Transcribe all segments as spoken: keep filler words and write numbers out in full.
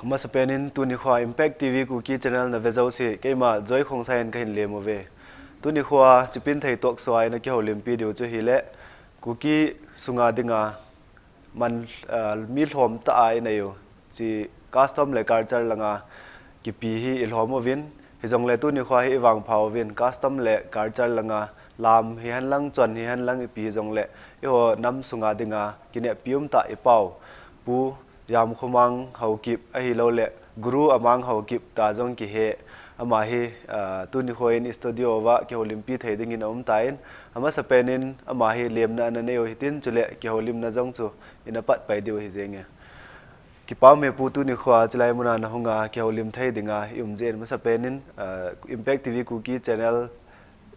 Masapen in tuni khoa Impact T V Kuki Channel na ve jouse, keima Joy Khongsai in kahin lem uve. Tuni khoa Chipinthei Talk Show a ina kihoulimpi diu chu hile, Kuki sunga dinga man, ah, mi lhom tah a inei u, chi custom le culture langa kipi hi ilhom uvin, hijongle tuni khoa hi ivangpha uvin, custom le culture langa lam hihen lang, chon hihen lang ipi hijongle, eiho nam sunga dinga kineppi umtah ipau Pu Jamkhomang Haokip ahilouleh Guru Amang Haokip tia jong kihe. Ama hi, ah, tuni khoa in studio uva kihoulimpi thei dingin aumtan, amasapen in ama hi lemna ana nei u hitin, chule kihoulimna jong chu ina patpai diu ahi jenge. Kipah ume Pu, tuni khoa chulai muna nahunga kihoulim thei dinga i um jeh in, masapen in, ah, Impact T V Kuki Channel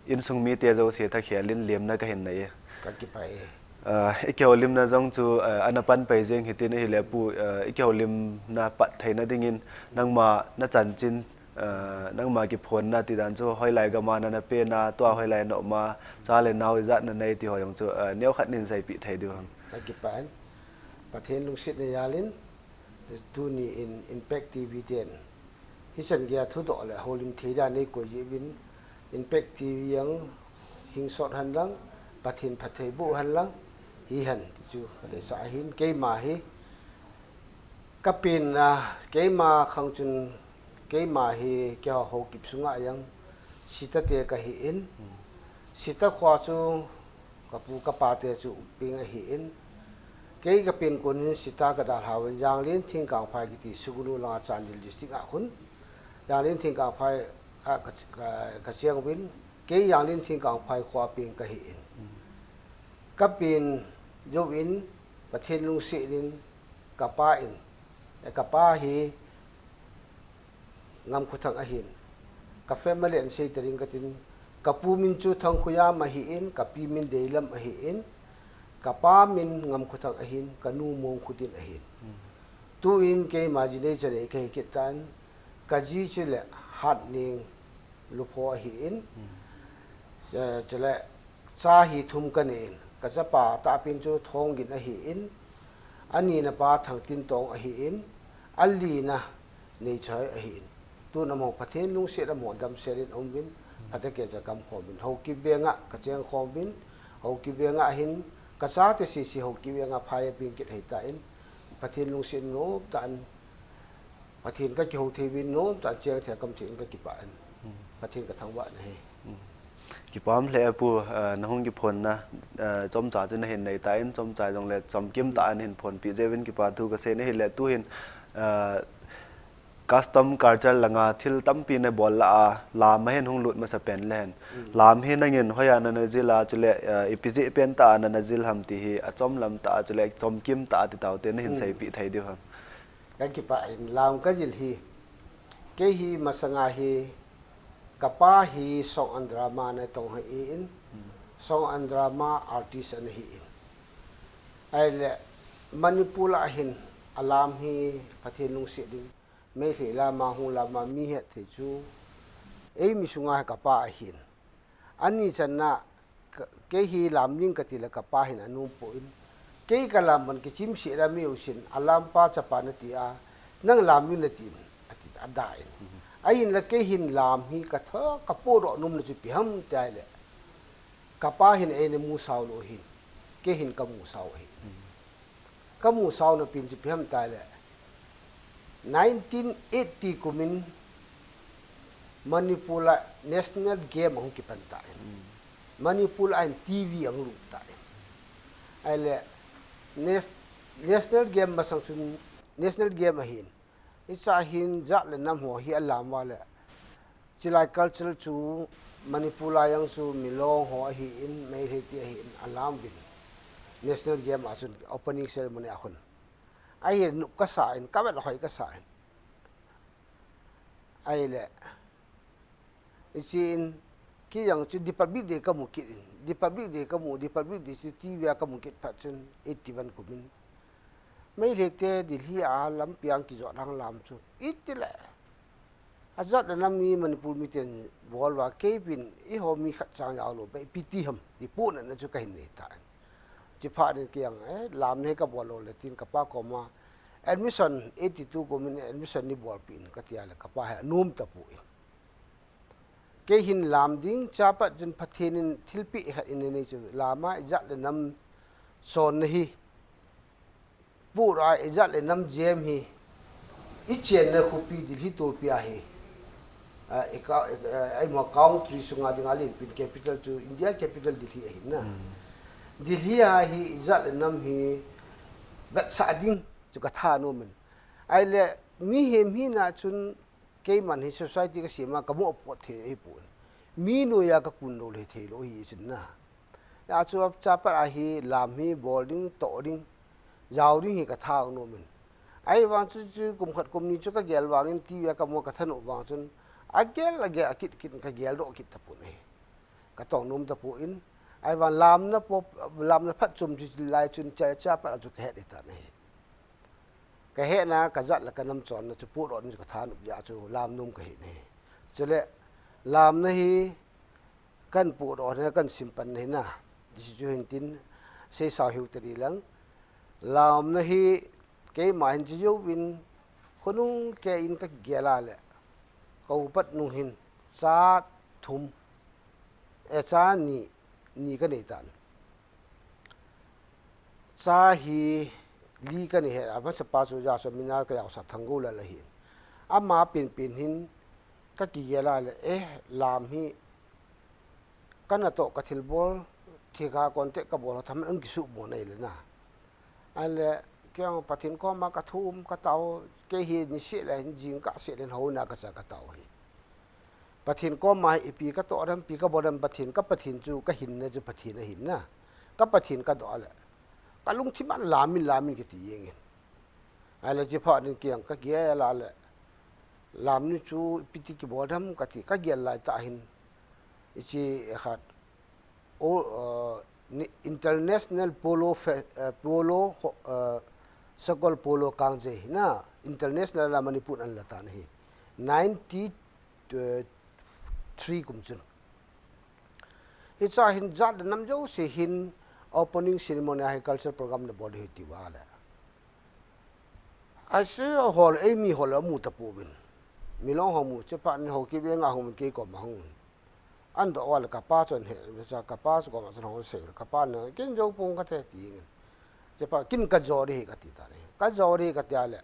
insung mite jouse thakhel in lemna kahin nei e. Ka kipah e. Ah, i kihoulimna jong chu, ah, ana panpai jeng hitin ahile Pu, ah, i kihoulimna pat theina dingin nangma na chanchin, ah, nangma kiphonna ti dan chu hoilai gam a nana pen a, tua hoilai na um a, cha le nao ijat nanei ti ho jong chu, ah, neokhat nin seipeh thei diu ham? Ka kipah e. Pathen lungsetna jal in, tuni in Impact T V ten hichan geiya thudoh le houlim thei dan nei koi jeh uvin, Impact T V jong hingsot hen lang, Pathen phatthei boh hen lang, hihen ti chu ka deisah ahin. Keima hi ka penna, keima khang chun, keima hi keiho Haokip sunga jong Sita te kahin, Sita khoa chu ka pu ka pa te chu Uping ahin, kei ka pen kon in Sita ka dalha uvin, Jangleng Thingkangphai kiti Sugnu langa Chandel District a khun, Jangleng Thingkangphai a ka, ka, ka cheng uvin, kei Jangleng Thingkangphai khoa peng kahin. Ka pen jouvin, Pathen lungset in, ka pa in, eh, ka pa hi Ngamkhothang ahin. Ka family in sei tading katin, ka pu min chu Thangkhoyam ahin, ka pi min Deilam ahin, ka pa min Ngamkhothang ahin, ka nu Mongkhotin ahin. Tuin keima ji nei cha nei kahi kit tan, ka ji chu le Hatneng Lupho ahin. Cha, chule cha hi thum ka nei in, ka chapa tahpen chu Thonggin ahin, anina pa Thangtintong ahin, alina Neichoi ahin. Tun amaho Pathen lungset amaho damsel in aum uvin, phatah a kicha kam khom uvin. Haokip venga ka cheng khom uvin, Haokip venga hin ka chate sese Haokip venga phai a peng kit ahitan, Pathen lungset in nomtah in, Pathen ka kihou thei uvin nomtah in cheng thei a ka um thei in ka kipah in, Pathen ka thangvah in ahi. Kipah lheh e Pu, eh, nahung kiphonna, eh, chomcha chu nahin nei tan, chomcha jongle chomkim tah a nahin phonpeh jeh uvin kipathu kasei in ahile tuhin, eh, custom culture langa thil tampi nabol lah a, lam a hin hung lut masapen le hen. Lam hi nangin hoiya nana jil a, chule, eh, ipi jeh pen tah a nana jil ham ti hi achom lam tah a, chule chomkim tah a ti taute nahin seipeh thei diu ham? Ka kipah in, lam ka jil hi, kei hi masanga hi, ka pa hi song and drama natong ahin, song and drama artist ana hin. Ahile, Manipur a hin, alam hi Pathen lungset in, Meitei lam a hung lam a mi hetthei chu, eimi sunga hi ka pa ahin. Ani channa, ka, kei hi lam ling kati le ka pa hin anom poi. Kei ka lam ban kichim sih le mi usin, alam pa chapa nati a, nang lam ling nati in, ati, ada in. Ahinla kei hin lam hi ka tha, ka podoh nom na chu ipi ham ti ahile, ka pa hin eina musao lou hin, kei hin ka musao ahi. Ka musao na pen chu ipi ham ti ahile, nineteen eighty kumin Manipur a National Game ahung kipan tan. Manipur a hin T V ahung lut tan. Ahile, Nas-, National Game masang chun National Game ahin. Hicha hin jat le nam ho hi alam uva le. Chulai culture chu Manipur a jong chu Milong ho ahin, Meitei te ahin, alam uvin. National Game a chun opening ceremony a khun. Ahin nop kasa in, ka vet hoi kasa in. Ahile, hiche in, kei jong chu Republic Day ka mu kit in, Republic Day ka mu, Republic Day chu T V a ka mu kit phat chun, eighty-one kumin. Meitei te Delhi a lampi a kijot hang lam chu. Iti le. Ajat le nam mi Manipur miten bol uva kei pen eiho mi khat chang jao lou, ipi ti ham, ti puna na chu ka hin nei tan. Chuphat in kei jong, eh, lam nei ka bol lou le tin ka pa koma, Admission eighty two kumin admission ni bolpeh in kati a le kapa hi anom tapon. Kei hin lam ding, chapat chun Pathen in thilpeh khat in anei chu, lam a ijat le nam chonna hi, pura ijat le nam jem hi, ichenna khopi Delhi tolpi a hi, a, ika, ika, eima country sunga dinga lenpin capital chu India capital Delhi ahin na. Delhi a hi ijat le nam hi vetsah ding chu katha anomin. Ahile mihem hina chun keiman hi society kasem a kamoh pot thei ahipon. Mi noiya kakun lou le theilou ahi chun na. Achu chapat a hi lam hi bol ding, toh ding, jao ding hi katha anomin. Ahivang chu, chu kum khat kum ni chu kagel vangin T V a kamu kathanop vang chun, agel, agel, akit kit, kageldoh kit tapon ahi. Katong nom tapon, ahivang lamna po, lamna phatchom chu lai chun cha, chapat a chu kahet hitan ahi. Kahetna, kajat le kanam chonna chu podoh ding chu kathanop jeh a chu lam nom kahi ahi. Chule lamna hi kahin podoh na, kahin simpan na hi na, hichu hin tin, seisao hiu tading lang. Lamna hi keima hin chu jouvin, khonung keiin kagel a le, kaupat nung hin, cha thum, e, cha ni, ni kanei tan. Cha hi li kanei hi, amasapa chu Jasomin a kajaosah Thanggou Lal ahin. Ama penpen hin kakigel a le, eh, lam hi kanatoh kathilbol, thikha contact kabol ho tham in kisuhbol na ahile na. Ahile, keiin Pathen koma kathum katao, kei hi niseh le hin jingkah seh le hin houna kacha katao hi. Pathen koma hi ipi katoh dem, ipi kabol dem, Pathen, ka Pathen chu, kahinna chu Pathen ahin na. Ka Pathen kadoh le, kalungthim a lamin, lamin kiti jengin. Ahile chuphat in keiin kagel a le, lam ni chu ipi ti kibol dem kati, kagel lai tah hin, hiche khat, o, uh, ni-, International Polo Fe-, uh, Polo, uh, Sakol Polo Kangje hi na, international a Manipur a ana la tan ahi. Ninety three kum chun. Hicha hin jat le nam jouse hin opening ceremony a hi cultural program nabol ding ahi atiuva le. Ahi chu hol, eimi hol amu tapouvin. Milong ho mu, chuphat in Haokip veng a hung, kei koma hung. Ahin doh uva le kapa chun he, cha kapa chu koma chun hung sei le kapa na, kin jou pong kate ti ngin. Chuphat kin kajo ding ahi kati tan ahi. Kajo ding ahi kati a le.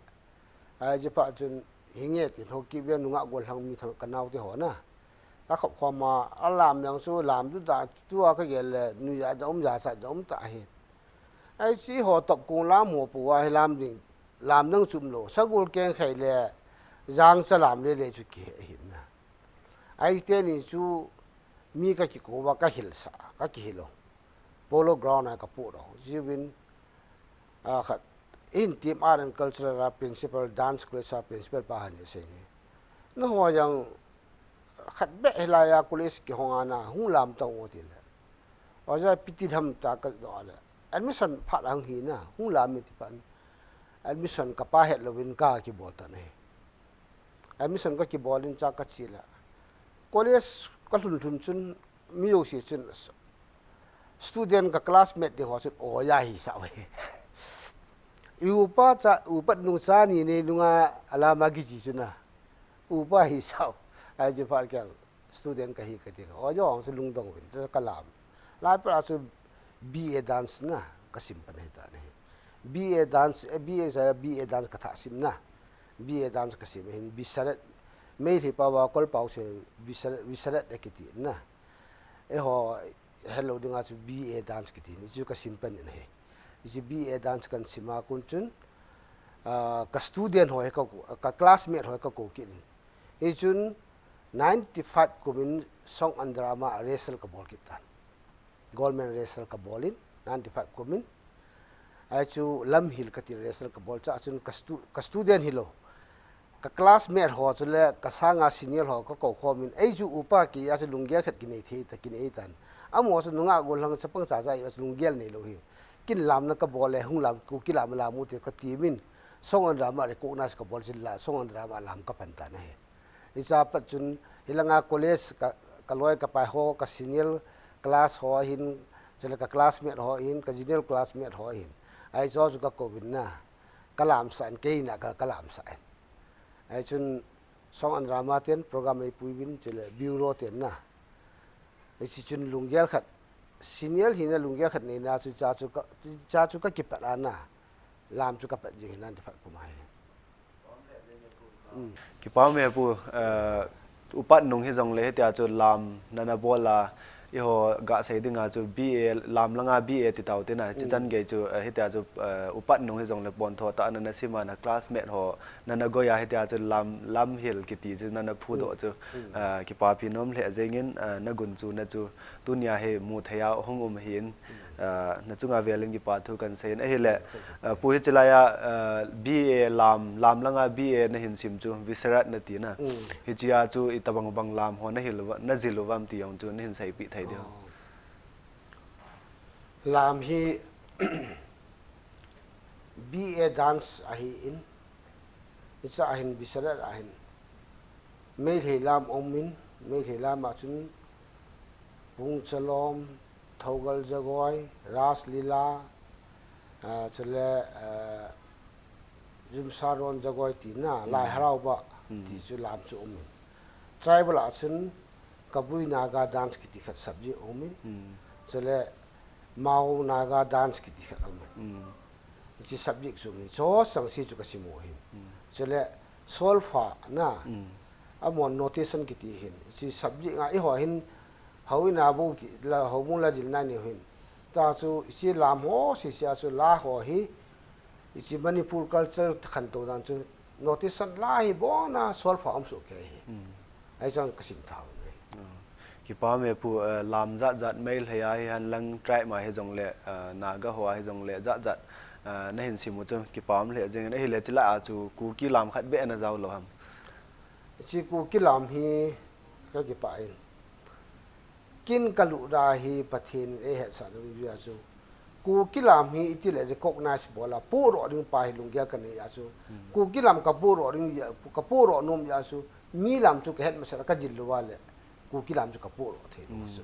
Ahi chuphat chun hinge tin Haokip veng nungah gollhang mi tham kanaote ho na. Kakhop khom a, alam jong chu lam chu da tua kagel le, nuijat jong um, jachat jong um tah ahi. Ahi chu eiho topkong lam ho pou a hi lam ding, lam dang chu umlou. Sagol kengkhai le, jangcha lam le le chu kihe ahin na. Ahi teni chu mi kakikou uva kahilsah, kakihil u. Polo Ground a kapodoh u. Jiuvin, a khat, in Team Art and Culture a principal, dance college a principal pa hin asei ni. Nangho jong khat beh hilai a college kihong a na, hung lam tang o ti le. Oja ipi ti ham tia kadoh le. Admission phat ahung hi na, hung lam e ti phat in. Admission kapa het louvin kakibol tan ahi. Admission kakibol in cha kache le. College kalhun lhun chun mi jouse chun student ka classmate ding ho chun oja ahisah uve. I upa cha, upat nung cha ni nei nunga alam a kiche chu na. Upa ahisah u. Ahi chuphat keiin student kahi kati. Oja hung chu lungdong uvin, chu kalam. Laipat a chu B A dance na kasim pan ahi tan ahi. B A dance, eh, B A sa, B A dance kathah sim na. B A dance kasim hin Bisaret, Meitei pao a Kolpao se Bisaret, Bisaret akiti na. Eiho helou dinga chu B A dance kiti, hichu kasim pan in ahi. Hichu B A dance kahin sim a kon chun, ah, ka student ho hi kakou, ka classmate ho hi kakou kit in. Hichun ninety five kum in song and drama rehearsal kabol kit tan. Government rehearsal kabol in, ninety five kum in. Ahi chu Lamhil kati rehearsal kabol cha chun ka stu-, ka student hilou. Ka classmate ho chule ka sanga senior ho kakou khom in, ahi chu upa kei a chu lunggel khat kinei thei ta, kinei tan. Amaho chu nungah gollhang chapang cha cha ahi a chu lunggel neilou hi. Kin lamna kabol le, hung lam, Kuki lam lam u te kati min. Song and drama recognize kabol chun la, song and drama lam kapan tan ahi. Hicha pat chun, hilanga college ka, ka loi ka pai ho, ka senior class ho hin, chule ka classmate ho hin, ka junior classmate ho hin. Ahi chu chu kakou in na. kalamsah in, keina ka, kalamsah in. Ahi chun song and drama ten program eipui uvin, chule bureau ten na. Hiche chun lunggel khat, senior hina lunggel khat neina chu, cha chu ka, cha chu ka kipat a na, lam chu ka pat jing hinan ti phat pum ahi. Mm. Kipa me pu, eh, upat nung hijongle hitia chu lam nana bol a, eiho gasei dinga chu B A, lam langa B A ti tau tina, chichan gei chu, eh, hitia chu, eh, upat nung hijongle pontho tah a nana sim a, na classmate ho nana goi a, hitia chu lam, lam hil kiti chu nana phudoh chu, eh, kipapi nom lheh jengin, eh, na gunchuna chu tunia hi mu thei a hung um ahin, eh, na chunga velin kipa thu kan seiyin. Ahile, eh, pu hiche laia, eh, B A lam, lam langa B A nahin sim chu, Viserat nati na. Hichea chu itobang bang lam ho nahil uva, najil uvam ti jong chu nahin seipeh thei diu. Lam hi B A dance ahin, hiche ahin Viserat ahin, Meitei lam umin, Meitei lam a chun Pungchalom, Thougal Jagoi, Ras Lila, ah, chule, ah, Jumsaron Jagoi tina, Lai Harao ba, ti chu lam chu umin. Tribal a chun Kabui Naga dance kiti khat subject umin. Chule Mao Naga dance kiti khat umin. Hiche subject chu umin. Chosang si chu kasim u ahin. Chule solfa na. Amahon notation kiti ahin. Hiche subject nga eiho hin houin a bou ki, la, houbung la jilna ni hin. Tua chu hiche lam ho, sese a chu la ho hi, hiche Manipur culture khantou dan chu notation la hi bon a solfa um soh kei ahi. Ahi chun kasim tau ahi. Kipa me pu, eh, lam jat jat Meitei a hihen lang tribe ma hijongle, eh, Naga ho a hijongle jat jat, eh, nahin sim u chu kipa um lheh jengin, ahile chulai a chu Kuki lam khat beh najao lou ham? Hiche Kuki lam hi kakipah in. Kin kalut da hi Pathen in eihetsah na jeh a chu. Kuki lam hi itile recognize bol a, pohdoh ding pa hi lunggel kanei a chu. Kuki lam kapohdoh ding jeh a, kapohdoh nom jeh a chu, mi lam chu kahet masat a kajil lou a le, Kuki lam chu kapohdoh thei lou chu.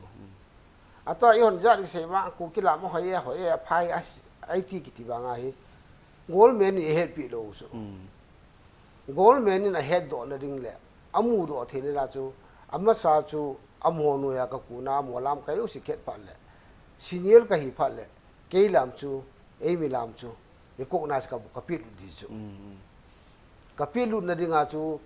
Atua eihon jat kisei vang, Kuki lam ahoi e, ahoi e, aphai e, a, aiti kiti vang ahi. Government in eihetpi lou chu. Government in ahetdoh na ding le, amudoh theina ding a chu, amasa chu, amaho noiya kakon a, amaho lamkai u si khet phat le, senior kahi phat le, kei lam chu, eimi lam chu, recognize ka, kapehlut ding chu. Kapehlut na ding a chu,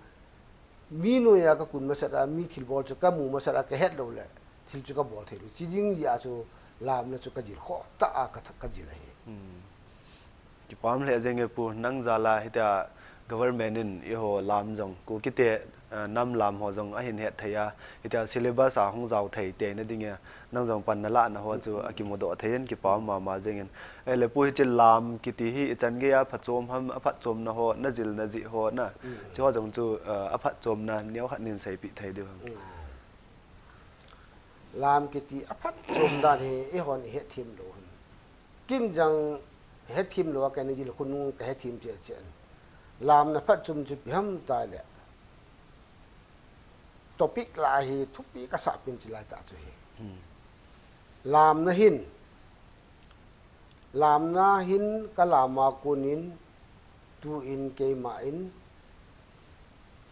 mi noiya kakon masat a, mi thilbol chu kamu masat a, kahet lou le, thil chu kabol thei lou. Chi ding jeh a chu, lamna chu kajil khoh tah a, ka, kajil ahi. Kipa um lheh jenge pu, nang jal a hitia government in eiho lam jong, Kuki te, eh, nam lam ho jong ahin het thei a, hitia syllabus a hung jao thei teina ding a, nang jong panna lahna ho chu akimudoh thei in kipa um mama jengin. Ahile pu hiche lam kiti hi ichan gei a phatchom ham, aphatchomna ho, najilna jeh ho na. Chuho jong chu, eh, aphatchomna neokhat nin seipeh thei diu ham? Lam kiti aphatchom dan hi eihon ihet them lou ham? Kin jong hethem lou a, kei na jil khonung kahethem cheh cheh. Lamna phatchom chu ipi ham tile, topic la hi thupi kasah pen chilai tah chu hi. Lamna hin, lamna hin kalam a konin, tuin keima in,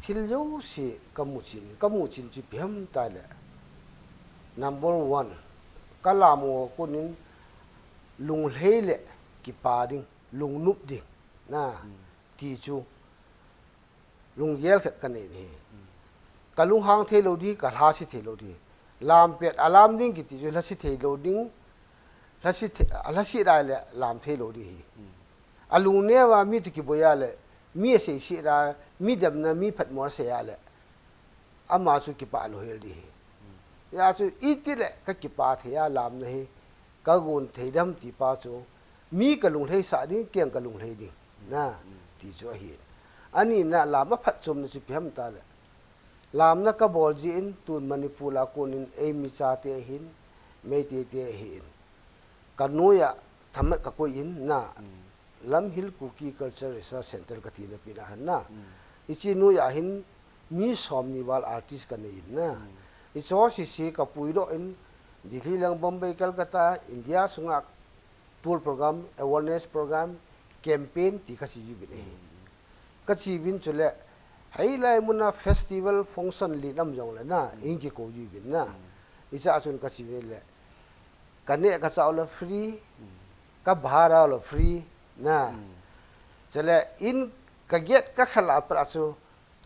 thil jouse kamuchin, kamuchin chu ipi ham tile, number one, kalam a konin, lunglhai le kipa ding, lungnop ding, na, ti chu, lunggel khat kanei ahi. Kalunghang thei lou ding, kalhase thei lou ding. Lam pet a lam ding kiti chu lhase thei lou ding, lhase thei, alhase dai le lam thei lou ding ahi. Alungneo a mi toh kiboi a le, mi aseise da, mi demna, mi phatmo asei a le, ama chu kipah lou hel ding ahi. Hijeh a chu itile kakipah thei a lamna hi, kagon thei dem ti pa chu, mi kalunglhaisah ding, kei jong kalunglhai ding, na, ti chu ahi. Anina lam aphatchomna chu ipi ham tile, lamna kabol jeh in tun Manipur a konin eimi chate ahin, Meitei te ahin, kanoiya thamat kakoi in na, Lamhil Kuki Culture Research Center kati na pen a hin na. Hiche noiya hin mi somni val artist kanei in na. Hicheho sese kapuidoh in Delhi lang, Bombay, Calcutta, India sunga tour program, awareness program, campaign ti kachi uvin ahi. Kachi uvin chule, hilai muna festival function len um jongle na, in kikou uvin na. Hichea chun kachi uvin le, kaneh kachah le free, kabhara le free na. Chule in kagate kakhel a pat a chu,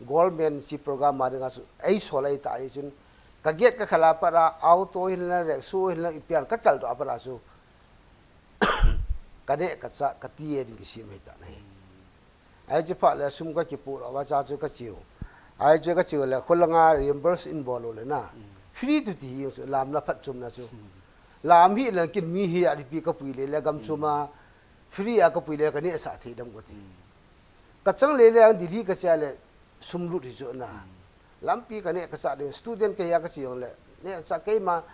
Government chi program a dinga chu, eisol eita ahi chun, kagate kakhel a pat a, auto hinla, rickshaw hinla, ipi a kakal doh a pat a chu, kaneh kachah, kati e ding kisem hita ahi. Ahi chu phat le sum kakipoh lou, vacha chu kachiu. Ahi chu kachiu le, kholanga reimburse in bol lou le na. Free to ti hi chu, lamna phatchomna chu. Lam hi lang kin mi hi a ripi kapui le le, gamchom a, free a kapui le kaneh sah thei dem kati. Kachang le le ang Delhi kache le sum lut hi chu na. Lampi kaneh kachah ding student kahi a kachi jongle. Neh chah keima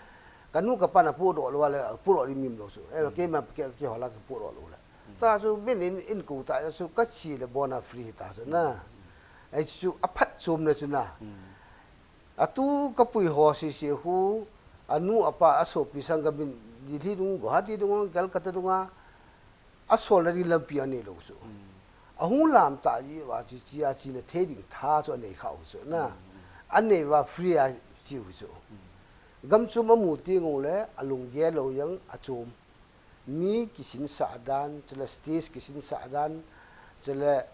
kanu kapan apohdoh lou le apohdoh ding mi umlou chu. Elo keima ke, keiho la kapohdoh lou le. Ta chu min in, in kou ta chu kachi le bona free ta chu na. Ahi chu aphatchomna chu na. Atu kapui ho sese khu anu apa asopi sangam in Delhi dung, Guwahati dung, Calcutta dunga, asolna ding lampi anei lou chu. Ahung lam ta ji uva chu chia china thei ding tha chu anei kha u chu na. Anei uva free a chi u chu. Gamchom amu teng ule alunggel lou jeng achom. Mi kisinsah dan, chule stage kisinsah dan, chule,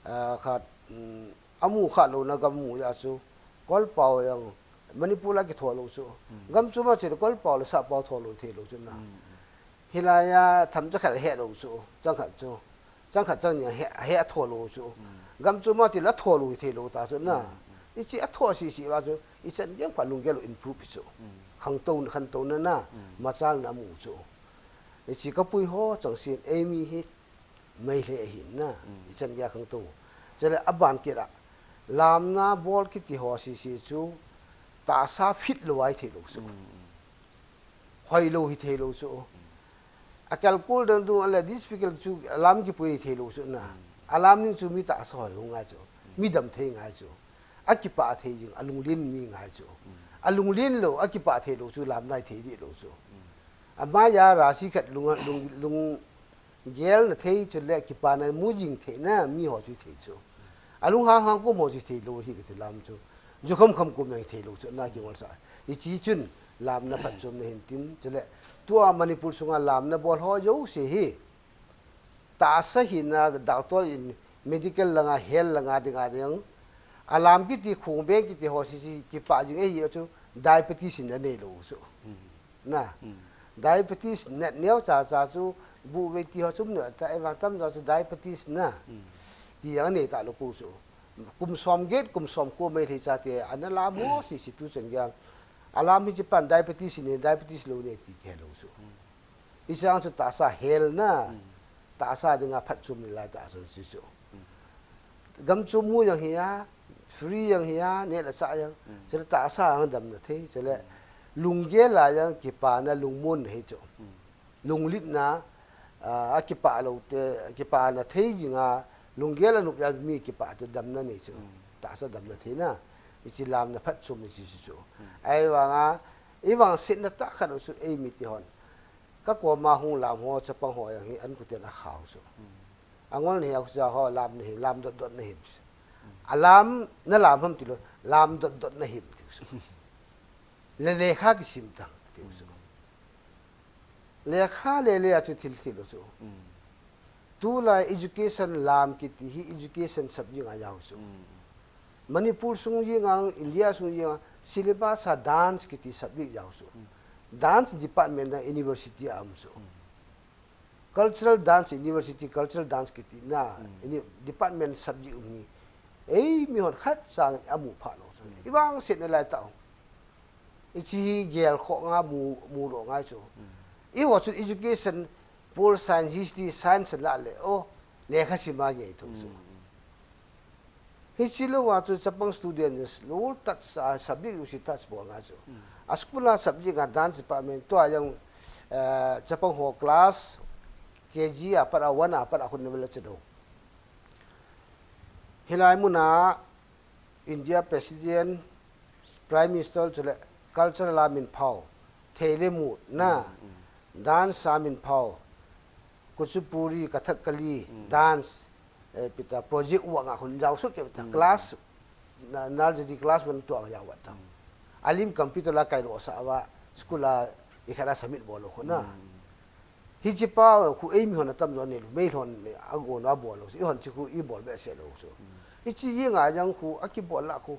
ah, khat, um, amu kha louna gam mu jeh chu, Kolpao jeng, Manipur la kitho lou chu. Gamchom a chule Kolpao le Sahpao tho lou thei lou chu na. Hilai a themcha khat he lou chu, chang khat chu. Chang khat chang ni a he, he a tho lou chu. Gamchom a chule tho lou thei lou ta chu na. Hichi atho sese uva chu, ichan gei kha lunggel u improve chu. Khangtou, khantouna na, machalna amu chu. Hichi kapui ho changseh in eimi hi Meitei ahin na, ichan gei khangtou. Chule aban kit a, lamna bol kiti ho sese chu, tahsa fit lou a hithei lou chu. Hoilou hithei lou chu. Akalkol dang dung ale difficult chu alam kipui hithei lou chu na. Alam ning chu mi tahsa hoi hung ngai chu. Mi damthei ngai chu. Akipah thei jing, alunglen mi ngai chu. Alunglen lou, akipah thei lou chu, lam nai thei dih lou chu. Amai a rasi khat lung, lung, lung, gelna thei chule kipana mu jing theina mi ho chu thei chu. Alunghang hang kom ho chu thei lou hi kati lam chu. Ju kham kham kom jong thei lou chu na kingol sa. Hichi chun lamna phatchomna hin tin chule tua Manipur sunga lamna bol ho jouse hi. Tahsa hina doctor in medical langa, health langa dinga ding. Alam kiti khong beng kiti ho sese kipah jing ahi chu diabetes in anei lou chu. Na. Diabetes nat neo cha cha chu bu ve ti ho chum neo ta, evang tam jo chu diabetes na. Ti jong anei ta lou kou chu. Kum som get, kum som ko Meitei chate ana lam ho sese tu chan gei. Alam hichi pan diabetes ne, diabetes lou ne ti kihe lou chu. Hichang chu tahsa hel na. Tahsa dinga phatchom ni lai tahsa chu chu. Gamchom mu jong hi a, free jong hi a, neh le chah jong. Chule tahsa jong damna thei, chule lunggel a jong kipana lungmonna hi chu. Lunglitna, ah, akipah lou te, kipana thei jinga, lunggel a nop jong mi kipah te damna nei chu. Tahsa damna theina, hichi lamna phatchom ni chu chu. Ahivanga, ivangsetna tah khat u chu eimi ti hon. Kakoma hung lam ho, chapang ho jong hi an kuten akhau chu. Angol ni a khuja ho lam nahi, lam dot dot nahi. Alam, nalam ham tilou, lam dot dot nahi tiu chu. Le lekha kisim tang tiu chu. Lekha le le a chu thil thil lou chu. Tulai education lam kiti hi education subject a jao chu. Manipur sung jeng ang, India sung jeng ang, syllabus a dance kiti subject jao chu. Dance department na university a um chu. Cultural dance, university cultural dance kiti na, ini department subject um ni. Eimi hon khat chang amu pha lou chu. Ivangsetna lai tah u. Hichi hi gel kho nga mu, mu lou ngai chu. Eiho chu education, pol science, history, science la le, o, lekha sim a ngei thou chu. Hichi lou a chu chapang student lou touch a subject u si touch bol ngai chu. A school a subject a dance department tua jong, eh, chapang ho class K G a pat a one a pat a khun na vela chu do. Hilai muna India President, Prime Minister chule culture la min phao, thei le mut na, dance a min phao, Kuchipuri, Kathakali, dance, eh, pita project work a hung jao soh kei ta class, na, nursery class man tua jao ta. Alim computer la kai lo sa va school a i khat a submit bol lo khu na. Hiche pa khu eimi hon atam jo ne lu, mei hon a go na bol lo, i hon chu khu i bol be se lo chu. Hiche jeng a jang khu a kibol la khu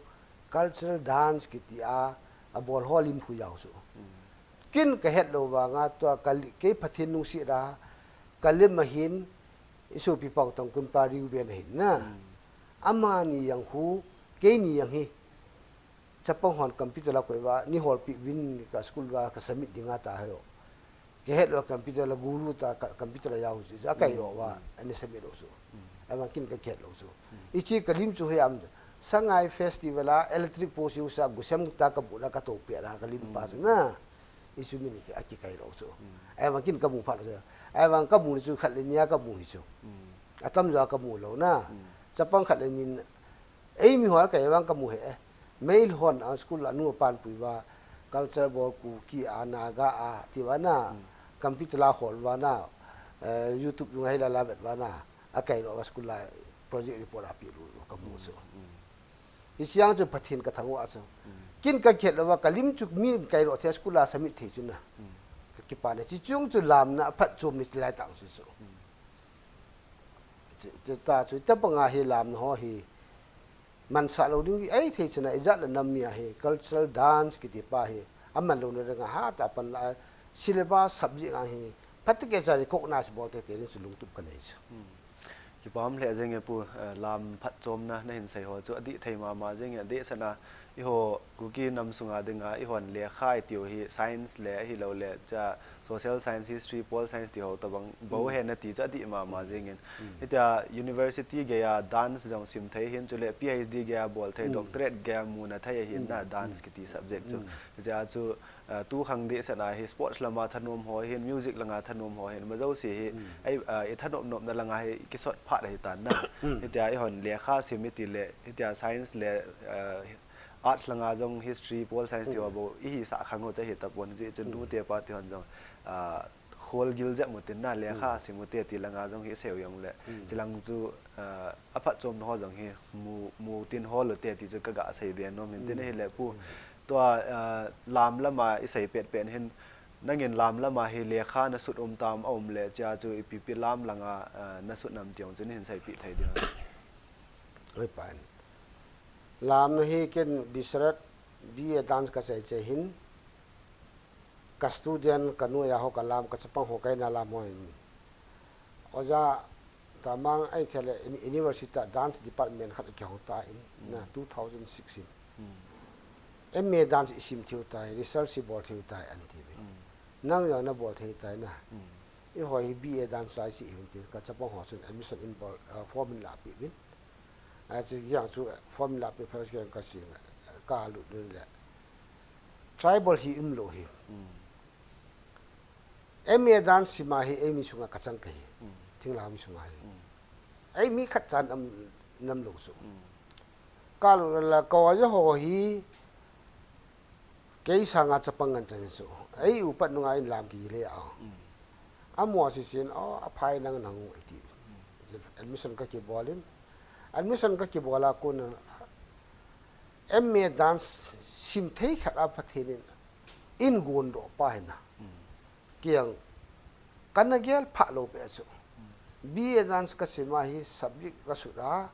cultural dance kiti a, a bol ho lim khu jao chu. Kin ka het lo vanga tua ka li-, kei Pathen nungsi ra, ka lim a hin, i sopi pau tang kun pa riu ben a hin na. Amani jang khu, keini jang hi, chapang hon computer la koi va, ni hol pi vin ka school va ka submit ding a ta ha yo. Ka het lo computer la guru ta ka, computer la jao chu, a kai lo va, ani submit lo chu. Ama kin ka het lo chu. Hiche ka lim chu hi am, Sangai Festival a electric post u sa gusem ta ka bu la ka to pe la ka lim pa chu na. Hichu min hi a kikai lo chu. Ahivang kin ka mu phat lo chu. Ahivang ka mu chu khat le ni a ka mu hi chu. Atam jo a ka mu lo na. Chapang khat le ni eimi ho a kai vang ka mu he. Mei hon a school a nu pan pui va culture bol Kuki a Naga a ti va na. Computer la hol va na. Eh, YouTube nung a hi la la vet va na. A kai lo va school la project report a pi lu lo ka mu chu. Hiche jang chu Pathen ka thangvah chu. Kin ka kihet lo va ka lim chu min kai lo thei school a submit thei chu na. Ka kipa na chi chung chu lamna phatchomna ti lai tang chu chu. Chi, chi ta chu ta panga hi lamna ho hi man sa lo ding ai thei chu na i jat le nam mi a hi cultural dance kiti pa hi. Aman lo na ding a ha ta pan la syllabus subject a hi. Phat ke cha recognize bol te te ni chu lungtup ka nei chu. Kipah lheh jenge pu, eh, lam phatchomna na hin sei ho chu adih thei mama jenge, adeh sena eiho Kuki nam sunga dinga eihon lekha i tiu hi science le ahilou le cha social science, history, pol science ti ho tabang bou he na ti chu adih mama jengin. Hitia university geiya dance jong sim thei hin chule P H D geiya bol thei, doctorate geiya muna thei ahin na dance kiti subject chu. Hichea chu, eh, tu khang deh sena hi sports lama thanom ho hin, music langa thanom ho hin, ma jouse hi, ei, eh, i thanom nomna langa hi kisot phat ahi tan na. Hitia eihon lekha sim i ti le, hitia science le, eh, arts langa jong history, pol science ti ho bou, i hisah khang ho chu ahi tapon, hijeh chun nu te pa te hon jong, ah, kholgil jep u tin na, lekha sim u te ti langa jong hi sei u jong le, chilang chu, ah, aphatchomna ho jong hi mu, mu tin hol u te ti chu ka ga sei be nom in tin ahile pu. Tua, ah, lam lama i sei pet pet hin, nangin lam lama hi lekha na sut um tam a um le, chea chu ipi pi lam langa, ah, na sut nam ti jong chu na hin seipeh thei diu. Oi pan. Lamna hi ken Bisrat B A dance ka sei che hin, ka student, ka noiya ho ka lam, ka chapang ho ka ina lam ho in. Oja Tamang ai thei le in, university a dance department khat kihong ta in, na two thousand six in. M A dance i sim thei u tai, research i bol thei u tai an ti ve. Nang jong na bol thei tai na. Eiho hi B A dance a i si i hun tin, ka chapang ho chun admission in bol, ah, form in la pi vin. Achu jang chu form la pi first jang ka sing, ka lut le. Tribal hi um lou hi. M A dance sima hi eimi sunga ka chang ka hi. Thinglhang mi sunga hi. Eimi khat chan am nam lou su. Ka lut le ka wa ho hi Kei sanga chapang ngen chang chu. Ei upat nunga in lam kile a. Amo sisin, o, aphai nang nang u iti. Admission ka kibol in. Admission ka kibol a kun M A dance sim thei khat a Pathen in, in gon doh pa hin a. Kiang, kana gel phah lou peh chu. B A dance ka sim a hi subject ka sut a,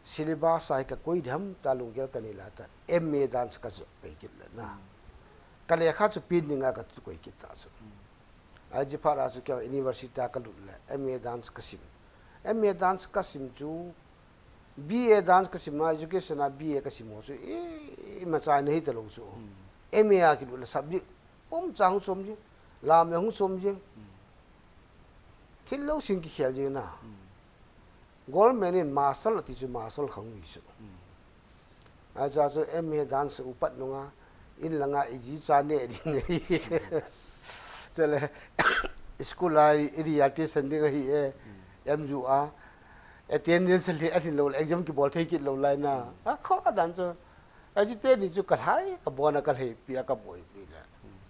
syllabus a hi ka koi dam ta lunggel ka nei la ta. M A dance ka jot pai kit le na. Ka lekha chu pen dinga ka tu koi kit ta chu. Ahi phat a chu kiang university a ka lut le, M A dance ka sim. M A dance ka sim chu, B A dance ka sim a, education a B A ka sim ho chu, i, i ma chai na hi ta lou chu. M A a ki lut le subject pum cha hung chom jing, lam le hung chom jing. Thil lou sing kikhel jing na. Government in Marshall ati chu Marshall khang ui chu. Acha chu M A dance upat nunga, in langa i ji cha ne ding hi. Chule, school a i ri a ti san ding hi e, M U a, attendance li a hin lou, exam kibol thei kit lou lai na. A kho a dan chu, a ji te ni chu ka lhai, ka bon a ka lhai pi a ka boi pi le.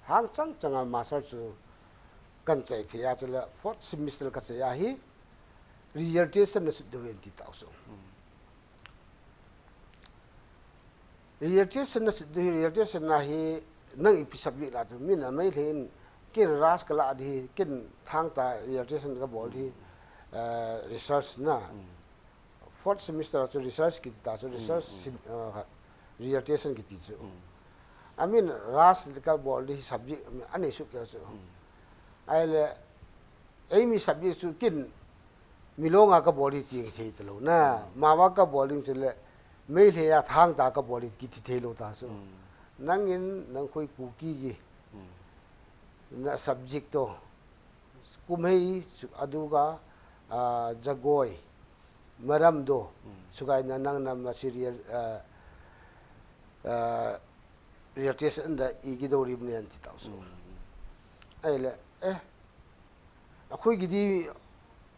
Hang chang chang a Marshall chu, kan chai thei a chu le fourth semester ka chai a hi reservation na sut deuh in ti tau chu. Reservation na sut deuh hi, reservation na hi nang ipi subject la tu min a mai hin kin ras ka la di hi, kin thangta reservation ka bol di hi, eh, research na. Fourth semester chu research kiti ta chu research sim-, uh, reservation kiti chu. I mean, ras ka bol di subject mi ani su ke chu. Ai le, ei mi subject chu kin mi lo nga ka bol di ti thei ta lo na. Ma wa ka bol ding chu le, mei le ya thang ta ka bol di kiti thei lo ta chu. Nang in, nang khoi Kuki gi. Na subject to. Kum hei chu adu ga, ah, Jagoi. Maram do, sukai na nang na ma serial, ah, ah, real test anda i gi do rim ne an ti tau so. Ai le, eh, a khui gi di,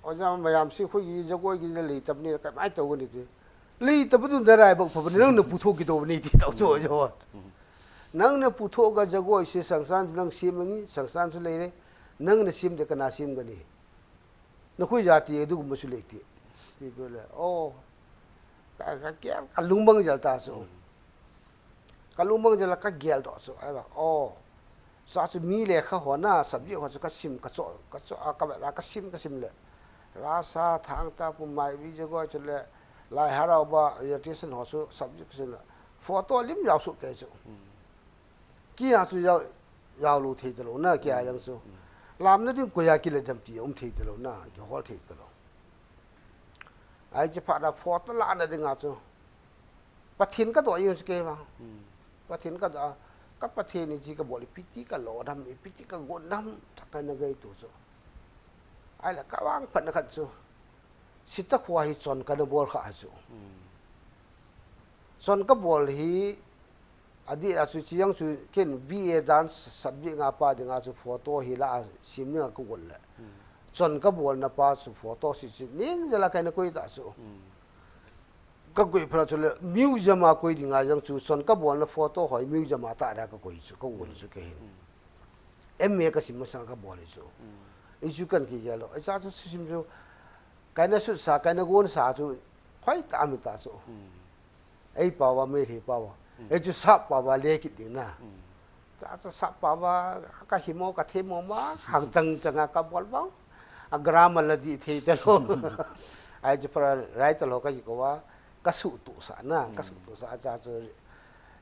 oja mayam si khui gi Jagoi gi le lei tab ni ka mai tau ni ti. Lei tab du da rai bak pha ni nang na pu tho gi do ni ti tau so jo. Nang na pu tho ga Jagoi si sangsan nang sim ni, sangsan su lei le, nang na sim de ka na sim ga ni. Na khui jati e du ma su le ti. Ti pe le. Oh. Ka, ka kia, ka lungmang jal ta so. Ka lungmang jal ka gial do so. Ai ba. Oh. Sa chu mi le kha ho na subject ho chu ka sim ka cho, ka cho, a ka ba la ka sim, ka sim le. Rasa thang ta pu mai vi je go chu le. Lai harau ba real test ho chu subject sim le. Photo lim jau su ke chu. Kia chu jau, jau lu thei ta lo na, kia yang chu. Lam na ding ko ya ki le dam ti um thei ta lo na, ki hol thei ta lo. Ai chi pha da photo la na ding a chu. Pathen ka do yeng chu ke ba. Pathen ka do, ka Pathen ni chi ka bol i piti ka lo dam, i piti ka gon dam, ta ka na gai tu chu. Ai la ka vang phat na khat chu. Sita khua hi chon ka na bol kha chu. Chon ka bol hi, a di a chu chi yang chu ken B A dance subject nga pa ding a chu photo hi la a sim ning a ka gon le. Chon ka bol na pa chu photo si si ning jala kai na koi ta chu. Ka koi phra chu le museum a koi ding a yang chu chon ka bol na photo hoi museum a ta da ka koi chu ka gon chu ke hin. M A ka sim ma sang ka bol chu. I chu kan ki ya lo. Ai cha chu sim chu kai na sut sa, kai na gon sa chu hoi ta mi ta chu. Ei pa wa, mei le pa wa. Ei chu sa pa wa le kit ding na. Cha cha sa pa wa, ka hi mo, ka the mo ma, hang chang chang a ka bol bang. A grammar la di thei ta lo. Ai chu pra rai ta lo ka ji ko wa, ka su tu sa na, ka su tu sa cha chu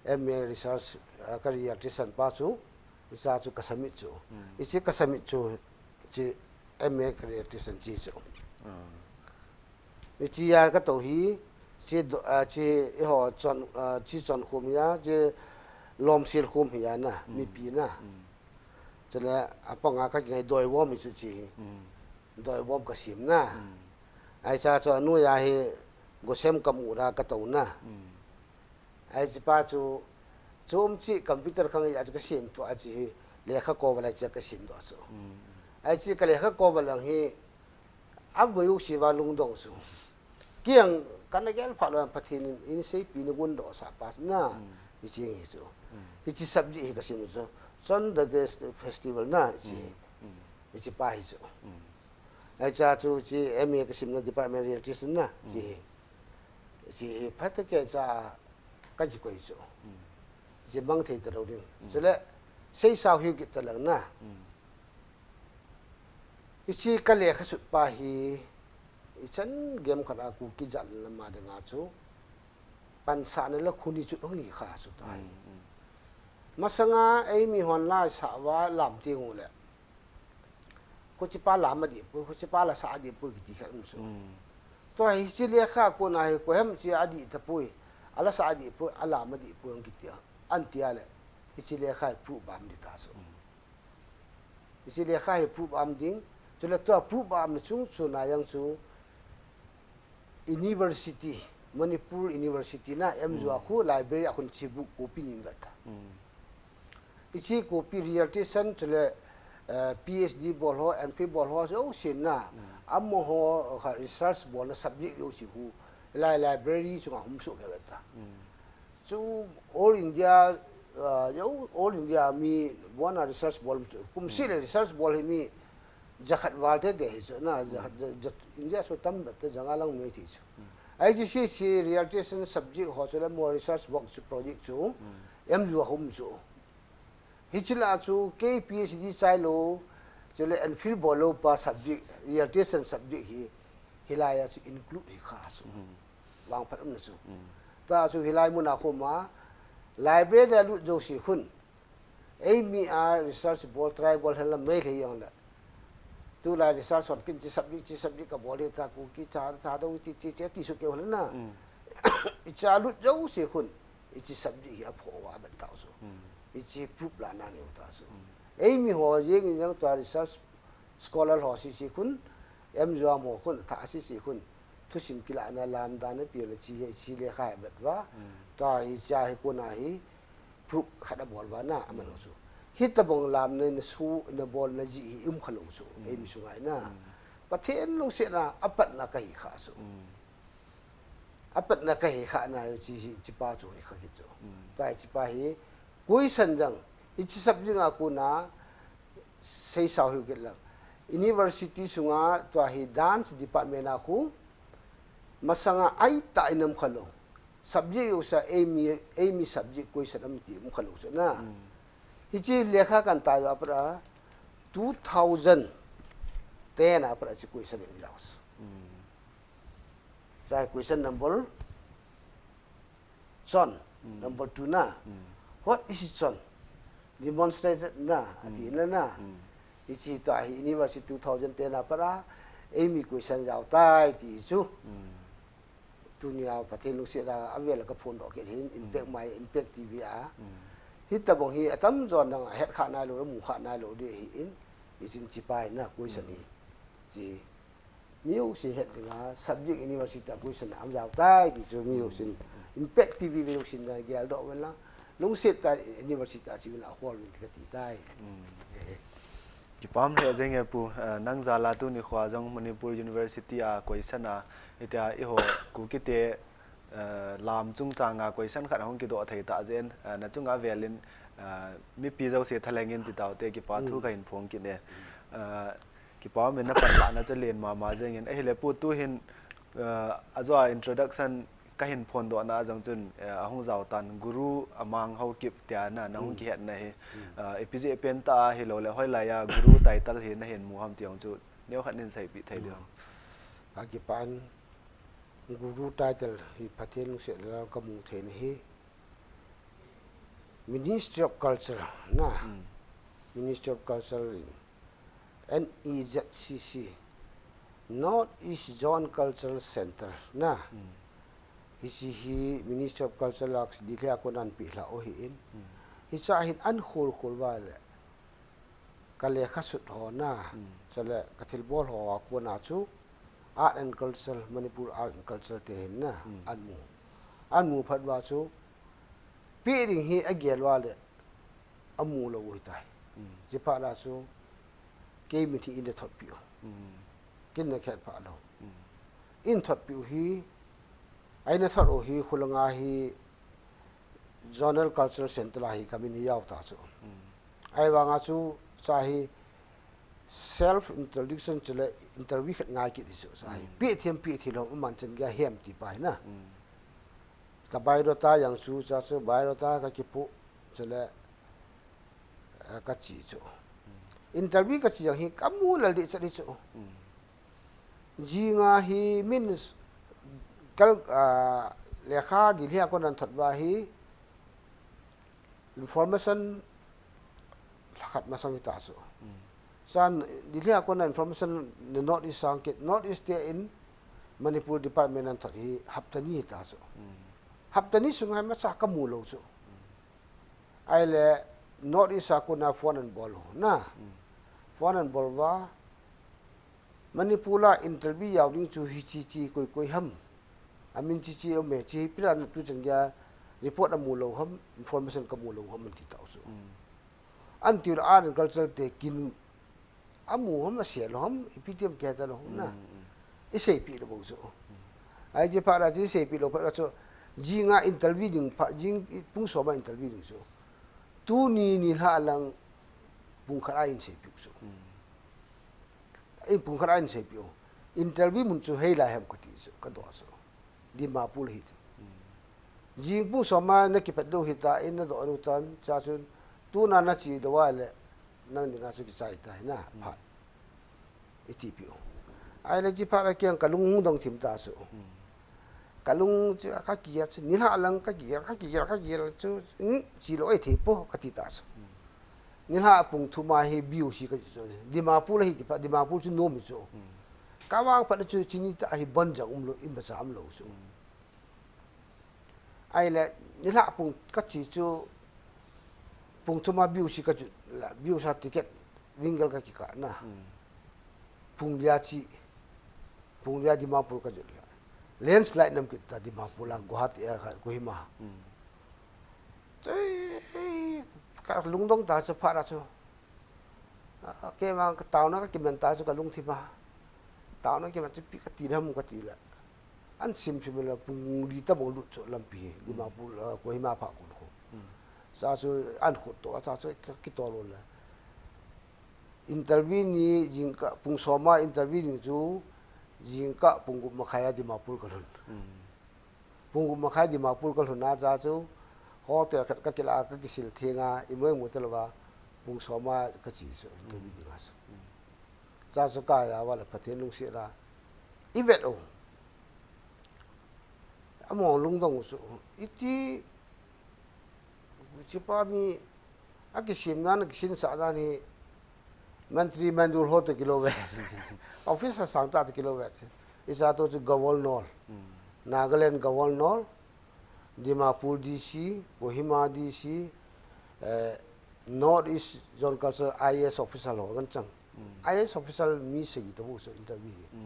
M A research, ah, ka research san pa chu, i cha chu ka submit chu. I chi ka submit chu, chi M A ka research san chi chu. I chi ya ka to hi, chi do, ah, chi i ho chon, ah, chi chon khum ya, chi lom sil khum hi ya na, mi pi na. Chule a panga ka ngai doi wom i chu chi hi. Doi wom ka sim na. Ai cha chu anu ya hi gosem ka mu ra ka to na. Ai chi pa chu, chom chi computer khang ya chu ka sim to a chi hi, lekha ko wala chi ka sim do chu. Ai chi ka lekha ko wala hi, a bu yu si wa lung dong chu. Kiang ka na gel pha lo Pathen in, in sei pi ni gun do sa pa na. I chi hi chu. I chi subject hi ka sim chu. Chon the Grace Festival na chi. I chi pa hi chu. Ai cha chu chi M A ka sim na department real test na chi. Chi phat ke cha ka ji koi chu. Chi mang thei ta lo ding. Chule sei sao hiu kit ta lang na. I chi ka lekha sut pa hi i chan game khat a Kuki jat na ma ding a chu. Pan sa na la khuni chu hong hi kha chu ta hi. Masanga ei mi hon lai sa wa lam ti ngu le. Ko chi pa lam a di pu, ko chi pa la sa a di pu ki ti khat um chu. To hi chi lekha ko na hi ko hem chi a di ta pu. A la sa a di pu, a lam a di pu ang ki ti a. An ti a le. Hi chi lekha pu bam di ta chu. I chi lekha hi proof am ding, chule tua proof am na chung chu na yang chu University, Manipur University na M U a khu library a khun chi book copy ning vet ta. I chi copy real test san chule, eh, P H D bol ho, M Phil bol ho, so sin na, amo ho kha research bol na subject yo si khu, lai library chunga hum su ke vet ta. Chu All India, ah, yo, All India mi bona research bol chu. Kum si le research bol hi mi jakhat val te de hi chu na, jakhat, ja, ja, India chu tam bat te janga lang mei ti chu. Ai ji si si realization subject ho chu le mo research work chu project chu, M U a hum chu. Hi chi la chu K P H D chai lo, chu le M Phil bol lo pa subject, realization subject hi, hi lai a chu include hi kha chu. Vang phat um na chu. Ta chu hi lai mun a khum a, library a lut jo si khun. Ei mi a research bol, try bol hel la mei le yong la. Tu lai research hon kin chi subject, chi subject ka bol ta ku ki cha, cha do ti, chi, chi, ti su ke hon na. I cha lut jo si khun. I chi subject hi a pho wa ban ta su. I chi proof la na ne ta su. Ei mi ho jeng in jang tua research scholar ho si si khun. M U a mo khun, tha si si khun. Thusim kila na lam dan na pi la chi, chi le kha bat wa. Ta hi cha hi ko na hi. Proof khat a bol va na, a man lo chu. Hi ta bang lam na, na su, na bol na ji hi um kha lo chu. Ei mi su ngai na. Pathen lungset na, a pat na ka hi kha chu. A pat na ka hi kha na, chi hi, chi pa chu hi kha ki chu. Ta hi chi pa hi, question jang, i chi subject a ko na, sei sao hi ki la. University sunga, tua hi dance department a ko, masanga ai ta inam kha lo. Subject u sa A M E, A M E subject question am ti um kha lo chu na. Hi chi lekha kan ta yo apra two thousand ten apra chi question in jaus. Sa question number chon, number two na. What is chon? Demonstrated na, ati na na. Hi chi ta hi university two thousand ten apra A M E question jau tai ti chu. Tunia Pathen lungset a, a vel a ka phone doh kit hin, Impact mai, Impact T V a. Hi ta bang hi, a tam jon nang a het kha nai lo, mu kha nai lo, di hi in, hi chin chi pa hi na, question hi. Chi, mi u si het ding a, subject university a question am jau tai, di chu mi u sin. Impact T V mi u sin na, gel doh wen la, lungset ta university a chi wen la, hol wen ka ti tai. Kipah le jeng e pu, eh, nang jal a tuni khoa jong Manipur University a question a, hitia eiho Kuki te, eh, lam chungchang a question khat ahung kidoh thei ta jeh in, eh, na chunga vel in, eh, mipi jouse thalheng in ti tau te kipa thu ka hin phong kit e. Eh, kipa min na panlah na chu len mama jeng in. Ahile pu tu hin, eh, a jo a introduction ka hin phondoh na jong chun, eh, ahung jao tan Guru Amang Haokip tia na, na hung kihet na hi. Eh, ipi jeh pen ta a hilou le hoilai a Guru title hi na hin mu ham ti jong chu neo khat nin seipeh thei diu. A kipan Guru title hi Pathen lungset la ka mu thei na hi Ministry of Culture na. Ministry of Culture in N E Z C C, North East Zone Cultural Center, na. Hichi hi Ministry of Culture la Delhi a kon an pi hla u hi in. Hicha hin an khol khol va le. Ka lekha sut ho na. Chale ka thilbol ho a kon a chu. Art and Culture, Manipur Art and Culture te hin na. An mu. An mu phat va chu. Pi ding hi a gel va le. A mu lo u hi tai. Chi phat la chu. Kei min hi in le thot pi u. Kin na khet pha lo. In thot pi u hi, ai na thot u hi, khulanga hi, Zonal Cultural Center la hi ka min hi yau ta chu. Ai vanga chu, cha hi, self introduction chu le interview khat ngai kit hi chu, cha hi. Pi thiam pi thi lo, man chen ga hem ti pa hi na. Ka biodata jang chu, cha chu biodata ka kipu, chu le, eh, ka chi chu. Interview ka chi jang hi ka mu lal di chat di chu. Jinga hi min s-, kal, ah, lekha Delhi a kon an thot va hi information lhakhat masang hi ta chu. Chan Delhi a kon an information ni North East sang kit, North East te in Manipur department an thot hi hapta ni hi ta chu. Hapta ni sunga ma cha ka mu lo chu. Ai le North East a kon a phone an bol u na. Phone an bol va Manipur la interview yau ding chu hi chi chi koi koi ham. A min chi chi om e chi pi la na tu chan ga report a mu lo ham, information ka mu lo ham an ti tau chu. An ti la an culture te kin A mu ham, a se lo ham, ipi ti ham kei ta lo ham na. I sei pi lo bou chu. Ai chi phat a chi sei pi lo phat a chu, jinga interview ding pha, jing pung soma interview ding chu. Tuni nilhah lang pung khat a in sei pi chu. Ei pung khat a in seipeh u. Interview mun chu hei lai ham kati chu, kadoh chu. Dimapur hi. Jing pung som a na kipat diu hita, in nadoh diu tan, chachun, tuna nache diu a le, nang dinga chu kichai tai na, phat. Iti peh u. Ahile chi phat a kiang kalung hung dong thim ta chu. Kalung chu kakigel chu, nilhah lang kakigel, kakigel, kakigel chu, hmm, chi lou ei thei po, kati ta chu. Nilhah pung thum a hi B O C kachu chu. Dimapur hi ti phat, Dimapur chu nom chu. Kavang phat chu chini tah hi bon jang umlou, imacha umlou chu. Ahile, nilhah pung kache chu, pung thum a B O C kachu, la, B O C a ticket, wingle kakikah na. Pung li a che, pung li a Dimapur kachu la. Landslide nam kit ta Dimapur la, Guwahati a kha, Kohima. Chu, kalung dong ta chu phat a chu. Ah, keima ka taona kakiman ta chu kalungthim a. Taona kiman chu ipi kati ham kati le. An sim sim le pung li tabang lut chu lampi hi. Dimapur, ah, Kohima pha kon khu. Chachun an khut to, chachun ka kitol le. Interview ni jingkah pung som a interview ni chu jingkah pung gup makhai a Dimapur kalhun. Pung gup makhai Dimapur kalhun a chachun hotel khat kakila a kakisil theng a, imu imu talou va pung som a kache chu, interview dinga chu. Chachun kaya va le Pathen lungset a. I vet u. Among lungdong u chu. Iti, chipa mi, akisim nan, akisinsah nan hi, Mantri Mandul ho toh kilou ve. Officer sang tah toh kilou ve. Hiche toh chu Governor. Nagaland Governor, Dimapur D C, Kohima D C, eh, North East Zone Council I A S officer ho kan chang. I A S officer mi sagi toh bou chu interview hi.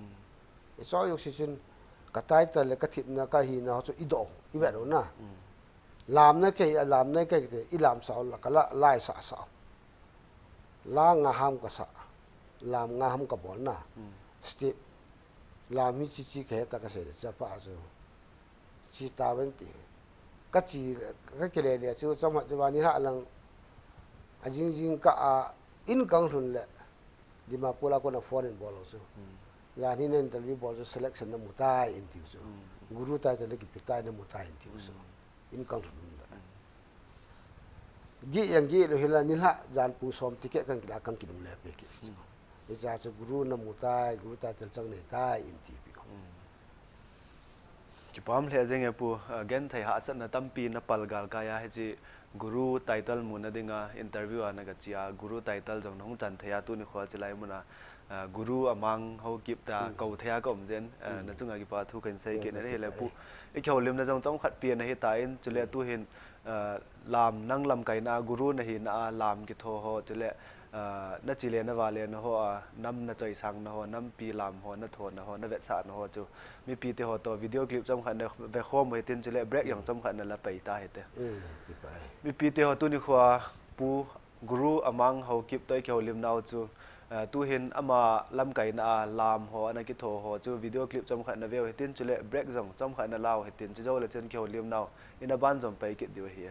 Hiche jouse chun ka title le ka thepna ka hina ho chu i doh, i vet u na. Lam na kei, a lam na kei te, i lam sao la, ka la, lai sa sao. La nga ham ka sa. Lam nga ham ka bol na. Step. Lam hi chi chi ka he ta ka sei le, chapa chu. Chi ta ven ti. Ka chi, ka kile le chu, chomkhat chu va nilhah lang. A jing jingkah a, in kang lhun le. Dimapur a kona phone in bol u chu. Jan hi na interview bol chu selection namu tai in tiu chu. Guru title le kipe tai namu tai in tiu chu. In kang lhun le. Gih jeng gih lou hila nilhah jan pung som ticket kan kila kan kinung le pe kit chu. Hiche chu Guru namu tai, Guru title chang nei tai in ti pi. Kipah lheh jeng e pu, ah, genthei hahsatna tampi na pal galkai a hiche Guru title muna dinga interview a na gache a, Guru title jong na hung chan thei a tuni kho a chilai muna, ah, Guru amang ho kip ta kou thei a ka um jeng, ah, na chunga kipah thu kan sei kit na hile pu. I kihoulimna jong chomkhat pi na hi ta in, chule tu hin, ah, lam nang lamkaina a Guru na hina a lam kitho ho, chule, ah, na chile na vale na ho a, nam na choisang na ho, nampi lam ho, na thona ho, na vetsahna ho chu. Mipi te ho toh video clip chomkhat na vekhom u hitin chule break jong chomkhat na la pai ta hite. Mipi te ho tuni kho a pu Guru amang ho kip toh i kihoulimna u chu, ah, tu hin ama lamkaina a lam ho ana kitho ho chu video clip chomkhat na veu hitin chule break jong chomkhat na lau hitin chujou le chun kihoulimna u in a ban jom pai kit diu ahi.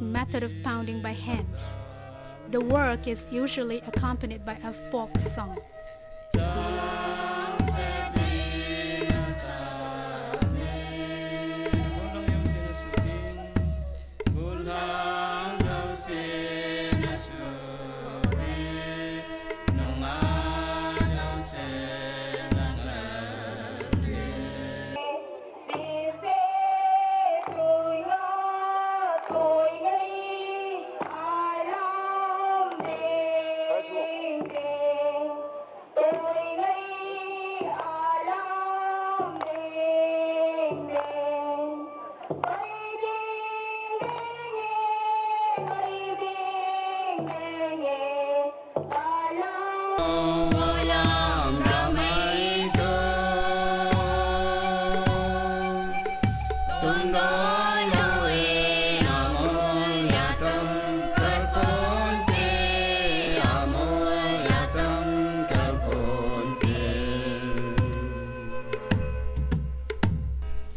Method of pounding by hands. The work is usually accompanied by a folk song.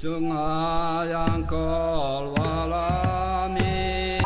Chunga yang kol wala mi.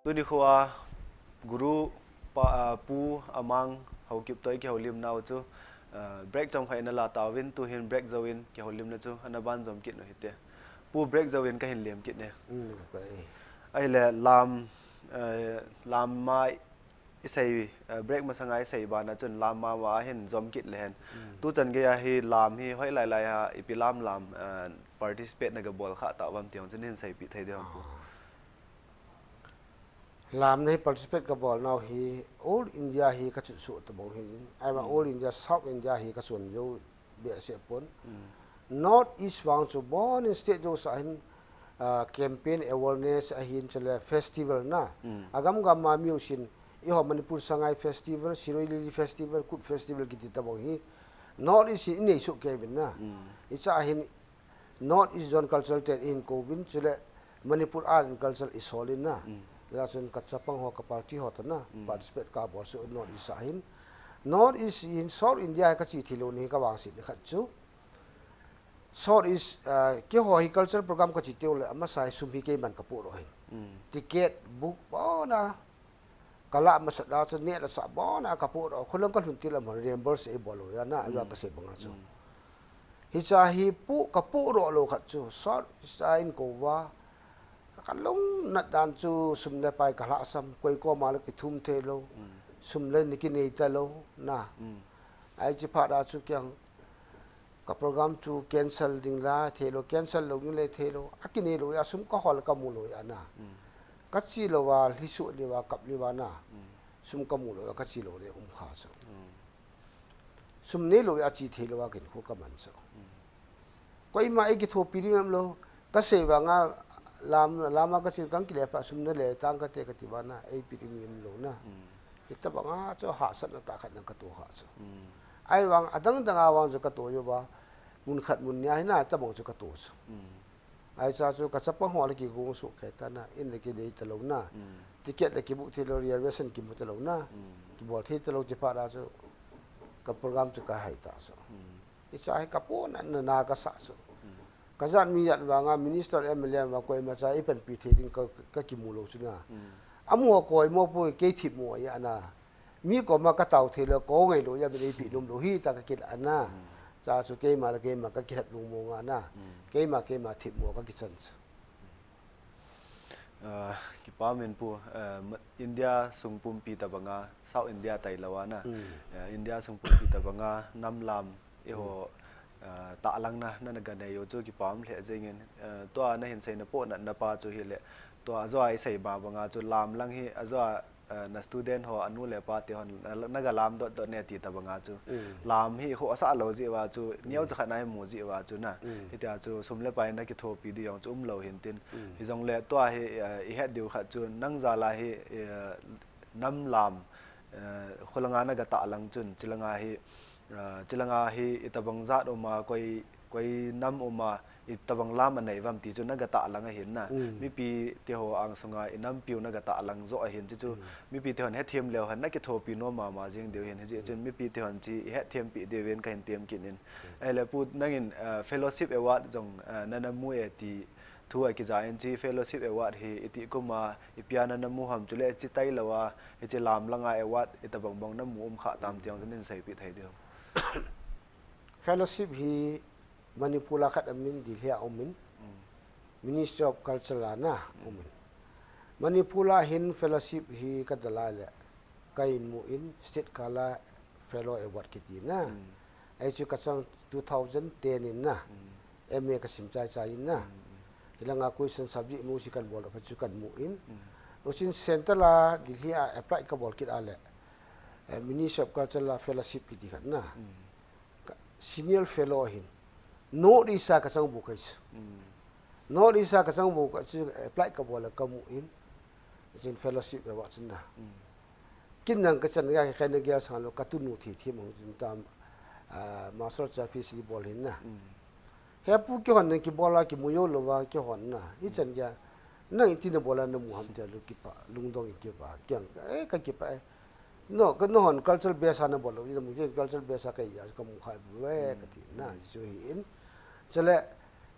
Tuni khoa Guru pa, ah, Pu Amang Haokip toh kihoulimnau chu, ah, break chomkhat in ala tauvin, tuhin break jouvin kihoulimna chu ana banjom kit u hite. Pu, break jouvin kahin lem kit e. Hmm, pai. Ahile lam, eh, lam ma isei, eh, break masanga isei bana chun lam mama ahin jom kit lehen. Hmm. Tuchan geiya hi lam hi hoilai lai a ipi lam lam, eh, participate naga bol kha tauvam ti jong chun hin seipeh thei diu ham Pu? Ah. Lam na hi participate kabolnau hi All India hi kachutsuh tabang hin. Aima Hmm. All India, South India hi kachon jou behseh pon. Hmm. North East vang chu bon in state jousea hin, ah, campaign awareness ahin chule festival na. Hmm. Agam gam a miusin, eiho Manipur Sangai Festival, Shirui Lily Festival, Kut Festival kiti tabang hi North East in inei soh kei uvin na. Hmm. Hichea hin North East Zone Cultural Tent ihin kouvin, chule Manipur Art and Culture isolin na. Mm. Hijeh chun kachapang ho, ka party ho toh na, Mm. participate kabol soh North East a hin. North East in South India hi kache thei lou ni hi kavangset ni khat chu. South East, ah, keiho hi cultural program kache teng le, amasa hi sum hi keiman kapoh doh ahin. Mm. Ticket book, bona, Kalah masat a chu neh le chah bona kapoh doh, khulang kalhun til a mon reimburse eibol lou ahi na, Mm. ahiva kasei banga chu. Mm. Hichea hi poh, kapoh doh lou khat chu, South East a in kouva, kalung nat dan chu sum le pai kalhahsam, koi koma le kithum thei lou, Mm. sum le nakinei talou, na. Mm. Ahi chu phat a chu keiin, Ka program chu cancel ding la thei lou, cancel lou ding le thei lou. Akinei lou a sum kahol kamu lou a na. Mm. Kache lou a, lhisoh lou a, kap lou a na. Mm. Sum kamu lou a, kache lou le um kha chu. Mm. Sum nei lou a che thei lou a kinkho kaman chu. Mm. Koima eikithopi ding umlou. Kasei vanga lam, lam a kache kang kile pa sum nale tang kate kati vana, eipe ding mi umlou na. Mm. Hitabanga chu hahsatna tah khat nang katoh kha chu. Mm. Ahivang adang dang a vang chu katoh jou va, mun khat mun ni a hi na tabang chu katoh chu. Mm. Ahi cha chu kachapang ho le kigong soh kei ta na, in le kinei talou na. Mm. Ticket le kibook thei lou, reservation kimu talou na. Mm. Kibol thei talou che phat a chu ka program chu kahai ta chu. Mm. Hicha hi kapohnatna na kasa chu. Mm. Kajat mi jat vanga minister M L A vang koima cha eipanpi thei ding ka, kakimu lou chu na. Mm. Amu ho koima poi kei themmo a na. Mi koma katao thei lou, kou ngei lou a min eipe nom lou hi ta kakilah a na. Mm. Cha chu keima le keima kakilhat lungmong a na. Mm. Keima, keima themmo kakichan chu. Ah, kipa min Pu, ah, ma-, India sung pumpi tabanga, South India tailou a na. Mm. Ah, India sung pumpi tabanga, nam lam, eiho, Mm. ah, tahlangna, na, naga nei u chu kipa um lheh jengin. Ah, tua nahin seina pohnatna pa chu hile, tua ajoa isei ba banga chu lam lang hi, ajoa, ah, na student ho, anu le apa te hon, na, naga lam dot dot ne ti tabanga chu. Mm. Lam hi khohsah lou jeh uva chu, Mm. neocha khat na imu jeh uva chu na. Mm. Hitia chu sum le pai na kithopi ding jong chu umlou hin tin. Mm. Hijongle tua hi, eh, ihet diu khat chu nang jal a hi, eh, nam lam, eh, khulanga naga tahlang chun, chulanga hi, eh, chulanga hi itabang jat um a, koi, koi nam um a, itabang lam anei uvam ti chu naga tahlang ahin na. Mm. Mipi te ho angsunga inampiu naga tahlang joh ahin chu chu. Mm. Mipi te hon hethem leu hen nakithopi nom mama jeng diu hin hijeh chun Mm. mipi te hon chu ihethem peh diuvin kahin tem kit in. Mm. Ahile Pu nangin, eh, fellowship award jong, eh, nana mu e ti thu akija in chu fellowship award hi itih kum a, ipi a nana mu ham chule ichi tailou a, hiche lam langa award itabang bang namu um kha tam ti jong chu nin seipeh thei diu. Fellowship hi Manipur a khat aumin, Delhi a aumin, Mm. Ministry of Culture a na Mm. aumin. Manipur a hin fellowship hi kadalha le, kahin mu in State Kala Fellow Award kiti na. Mm. Ahi chu kachang two thousand ten in na. Mm. M A kasim chai chai in na. Mm, mm. Hilanga question subject mu si kan bol pha chu kan mu in. Mm. Uchin Central a Delhi a apply kabol kit a le, eh, Ministry of Culture a fellowship kiti khat na. Mm. Ka, senior fellow ahin. North East a kachang bu kai chu. Mm. North East a kachang bu kai chu apply kabol a kamu in. Chin fellowship award chun na. Mm. Kin nang kachan ga kaina gel sang lou katunu thi thi mang chun tam, ah, master cha P H D bol hin na. Mm. He Pu kihon nang kibol a kimu jou lou va kihon na. Hichan ga nang iti nabol a namu ham tia lou kipa, lungdong in kipa. Kiang, eh, kakipa, eh. No, ka nahon cultural base a nabol lou, ina mu ke cultural base a kei a kamu khai bu e, Mm. kati na, Mm. chu hi in. Chule,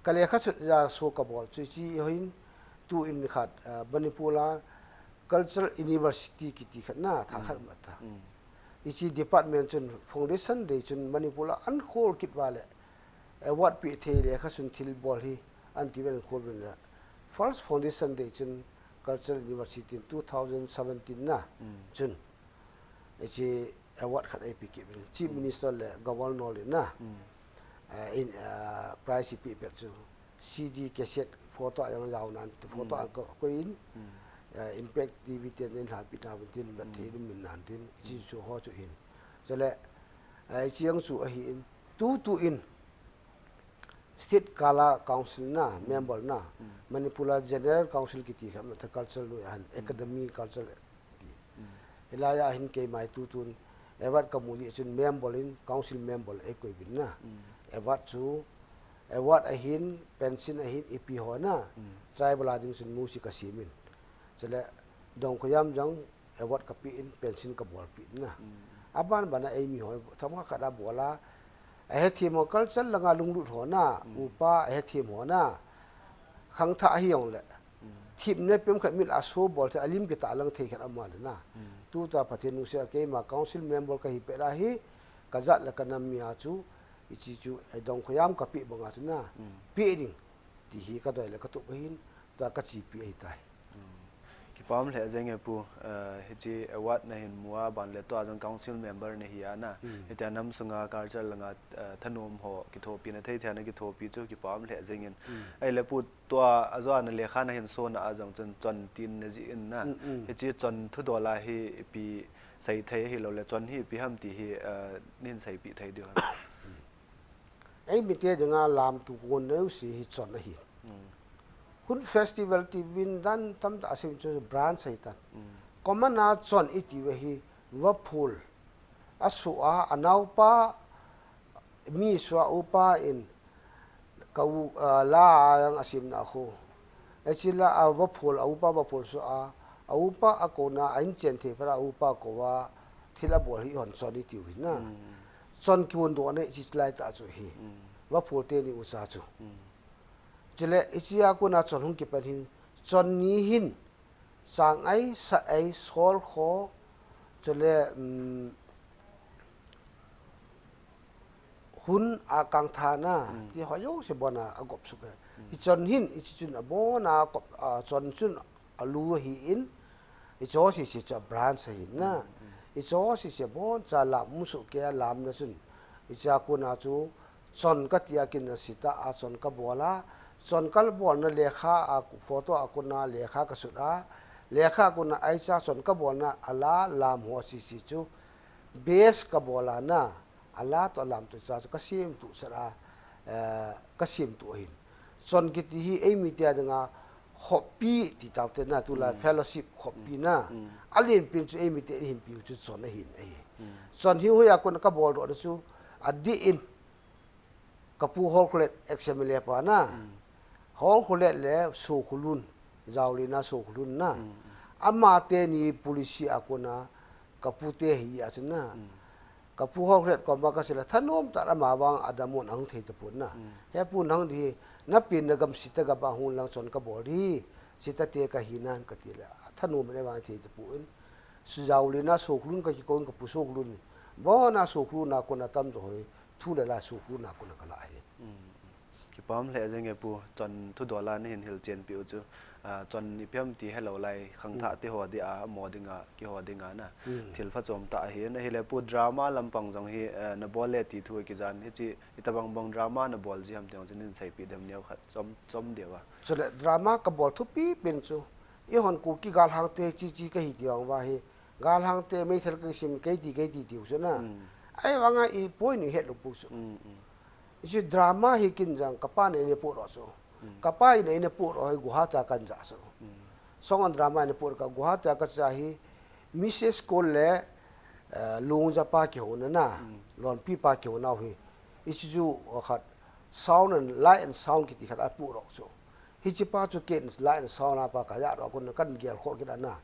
ka lekha sut ja so kabol, chu chi hoin, tu in khat, ah, Manipur a, Cultural University kiti khat na, tha khat ma ta. Hiche department chun foundation day chun Manipur a an khol kit uva le award pe thei le kha sun thil bol hi an ti ven khol ven la. First foundation day chun Cultural University in two thousand seventeen na chun hiche award khat ei pe kit ven. Chief Minister le Governor le na. Eh, in, eh, prize hi pe pet chu. C D cassette photo a jong jao nan, photo a ko, ko in, eh, Impact T V ten in ha pi na tin, bat thei min nan tin, chi chu ho chu in. Chule, eh, chi jong chu ahi in, tu tu in, State Kala Council na, member na, Manipur a General Council kiti kha, ma ta cultural nu ahin, Academy Cultural ti. Hilai a hin keima hi tu tun award ka mu jeh chun member in, council member ei koi uvin na. Award chu, award ahin, pension ahin, ipi ho na. Tribal a ding chun music ka sim in. Chule, Dongkhoyam jong award ka pe in, pension ka bol pe in na. Aban ban a ei mi ho, thama khat a bol a. Ahe thim ho culture langa lunglut ho na, upa ahe thim ho na. Khangthah hi jong le. Thim ne pem khat mil a so bol thei, a lim kita lang thei khat ama le na. Tu ta Pathen nungse a keima council member ka hi pet a hi, ka jat le ka nam mi a chu, hichi chu, eh, Dongkhoyam ka pe bang a chu na, pe ding, ti hi ka doi le ka tup ahin, tua ka chi pe ahi tai. Kipah um lheh jeng e pu, eh, hichi award na hin mu a ban le tua jong council member na hi a na, hitia nam sunga culture langa, eh, thanom ho, kithopi na thei thei na kithopi chu kipah um lheh jeng in. Ahile pu, tua a jong na lekha na hin so na a jong chun chon tin na jih in na. Hichi chon thudol a hi ipi sei thei ahi lou le chon hi ipi ham ti hi, eh, nin sei pi thei diu ham. Ei mite dinga lam tu kon neu si hi chon ahi. Hun festival ti vin dan tam ta asim chu branch ahi tan. Common a chon i ti ve hi vaphul. A su a, a naupa, mi sua upa in, ka u, ah, la a jong a simna khu. Hichi la a vaphul, a upa vaphul sua, a upa a kona, a in chen thei phat a upa kova, thil a bol hi hon chon i tiu hi na. Chon kiun do ne chi lai ta chu hi. Vaphul teni ucha chu. Chule, hichi a kona chon hung kipan hin, chon ni hin, Chang ei, sat ei, sol kho, chule, um, hun a kang tha na, ti ho jouse bon a, a gop suk e. Hi chon hin, hichi chun a bon a gop, a chon chun a lu ahi in, hicho sese chu a branch ahi na. Hicho sese bon cha lam um suk e lam na chun. Hicha kona chu, Chon ka tia kin a sita a chon ka bol a, chon ka bol na lekha a photo a kona lekha ka sut a, lekha a kona aicha chon ka bol na a la lam ho sese chu base ka bol a na, a la to lam to cha chu ka sim tu sat a, eh, ka sim tu hin. Chon kiti hi ei mite dinga hobby ti tau te na tu la fellowship hobby na. A len pin chu ei mite hin piu chu chon ahin ahi. Chon hi hoi a kona ka bol ro chu a di in Ka pu Hol Khulet ex M L A pa na. Hol Khulet le Sokhulun, Jaolina Sokhulun na. Ama teni policy a kona ka pu te hi a chun na. Ka pu Hol Khulet koma ka sei le thanom tah a ama vang a damon ahung thei tapon na. He pu nang di na pin na gam sita gam a hung lang chon ka bol di. Sita te ka hi nan ka ti le thanom le vang thei tapon. Jaolina Sokhulun ka kikon ka pu Sokhulun. Bona Sokhulun a kona tam jo hoi. Thu le la Sokhulun a kona ka la hi. Kipah um lheh jeng e pu, chon thudol a na hin hilchen peh u chu, ah, chon ipi ham ti helou lai, khangthah te ho dia, amo dinga, keiho dinga na. Thil phachom tah ahin, ahile pu drama lampang jong hi, eh, na bol le ti thu kijan, hichi, itobang bang drama na bol ji ham ti jong chu nin seipeh dem neo khat, chom, chom deu a. Chule drama ka bol thupi pen chu, eihon Kuki galhang te chi chi ka hi ti jong uva hi, Galhang te meithal ka sim kei ti, kei ti tiu chu na. Ahivanga i point i het lou pu chu. Hichu drama hi kin jang ka pa nei nei pu ro chu. Ka pa i nei nei pu ro hi Guwahati a kan ja chu. Song an drama nei pu ka Guwahati a ka cha hi Missus Kol le, eh, Lungja pa kihou na na. Lonpi pa kihou nau hi. Hichu chu khat sound and light and sound kiti khat a pu ro chu. Hichi pa chu ken lai na sauna pa ka ja ro kun kan gel kho kit ana.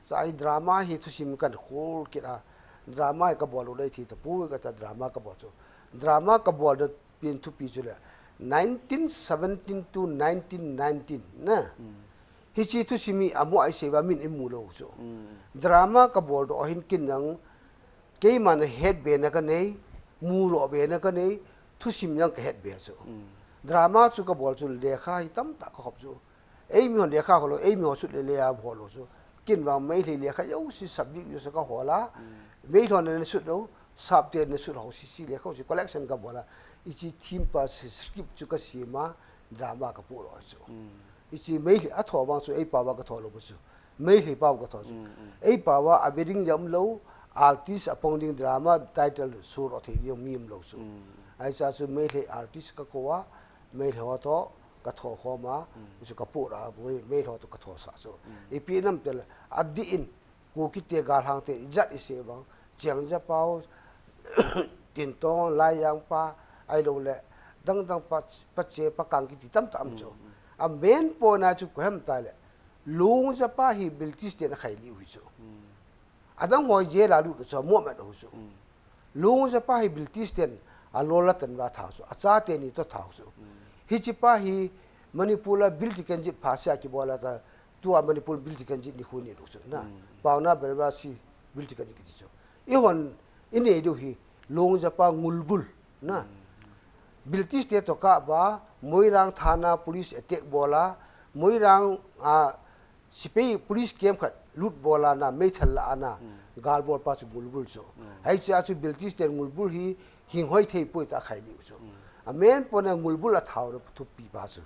Cha hi drama hi thusim kan khol kit a. Drama hi ka bol u dei thi ta pu ka ta drama ka bol chu. Drama ka bol da pin thupi chu le nineteen seventeen to nineteen nineteen na. Hiche thusim hi amu a isei uva min imu lou chu. Drama kabol doh hin ken jong, keiman ahet be na kanei, mu lou be na kanei, thusim jong kahet be chu. Drama chu kabol chu lekha hi tamtah kakhop chu. Eimi hon lekha hol lou, eimi ho sut le le a hol lou chu. Ken vang Meitei lekha jouse subject jouse kahol a. Meitei hon ana sut lou, sapte ana sut ho sese lekha jouse collection kabol a. Hiche theme pa script chu kasem a, drama kapoh lou chu. Hiche Meitei atho vang chu eipao va katho lou chu. Meitei pao katho chu. Eipao va a wedding jong umlou, artist apang ding drama title so lou thei ding mi umlou chu. Ahi cha chu Meitei artist kakou a, Meitei ho toh katho khom a, chu kapoh a, Meitei ho toh katho sah chu. Ipi nam tile, adih in, Kuki te galhang te, ijat isei vang, Chiang Japao, Tin Tong, Lai Jang pa, ahilou le, dang dang pa, pa che, pa kang kiti tamtah um chu. A main point a chu koi ham tile, Lung Japa hi British ten akhai lih u hi chu. Adang ho jail a lut chu, amu amat u chu. Lung Japa hi British ten alol atan uva thau chu, achate ni toh thau chu. Hiche pa hi Manipur a Bil Tikenjit phasia kibol a ta, tua Manipur Bil Tikenjit nikho ni lou chu na. Paona Berabasi Bil Tikenjit kiti chu. Ihon inei diu hi Lung Japa ngulbul na. British te toh kah uva, Moirang thana police attack bol a, Moirang a Sepai police camp khat lut bol a na, meithal la a na, gal bol pa chu ngulbul chu. Hiche a chu British ten ngulbul hi hing hoi thei poi tia akhai lih u chu. A main point a ngulbul athau na thupi pa chu.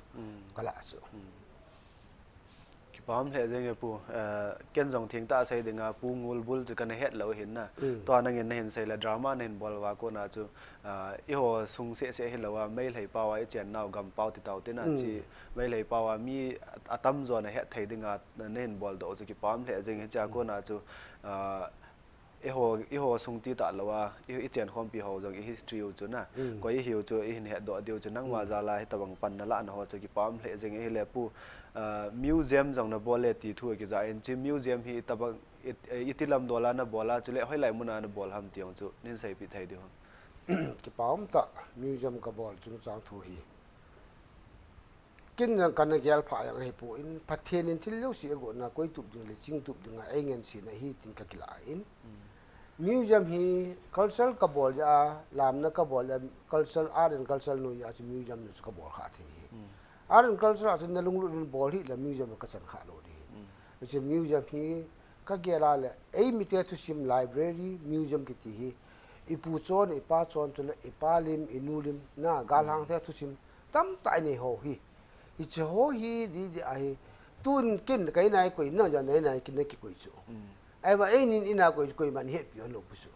Kala chu. Kipah lheh jeng e pu, eh, ken jong thengtah sei dinga pu ngulbul chu kana het lou hin na. Tua nangin nahin sei le drama nahin bol uva kona chu, ah, eiho sung seh seh hilou a, Meitei pao a ichen nau gam pao ti tau te na chi, Meitei pao a mi atam jo na het thei dinga nahin bol doh u chu kipah lheh jeng hiche a kona chu, ah, eiho, eiho sung ti talou a, i, ichen khompi ho jong i history u chu na. Koi ihiu chu ihin het doh diu chu nangma jal a hitabang panna lahna ho chu kipah lheh jeng e hile pu, ah, museum jong nabol e ti thu akija in chu museum hi itabang i, i, iti lam dol a nabol a chule hoilai mun a nabol ham ti jong chu nahin seipeh thei diu ham. Kipah um tah, museum kabol chungchang thu hi. Ken jong kana gel pha jong ahipoi, Pathen in thil jouse agot na koi tup ding le ching tup ding a eingansena ahi tin kakilah in. Museum hi culture kabol a, lamna kabol a, culture, art and culture noi a chu museum na chu kabol kha thei hi. Art and culture a chu nalunglut in bol hih le museum a kachan kha lou ding hi. Hiche museum hi kagel a le, eimite thusim library, museum kiti hi, ipu chon, ipa chon chule, ipa lim, inu lim, na, galhang te thusim, tamtah inei ho hi. Hiche ho hi, di, di ahi, tun ken ka in a koi, nang jong na in a ken nakikoi chu. Ahivang einin in a koi, koiman hetpi lou pu chu.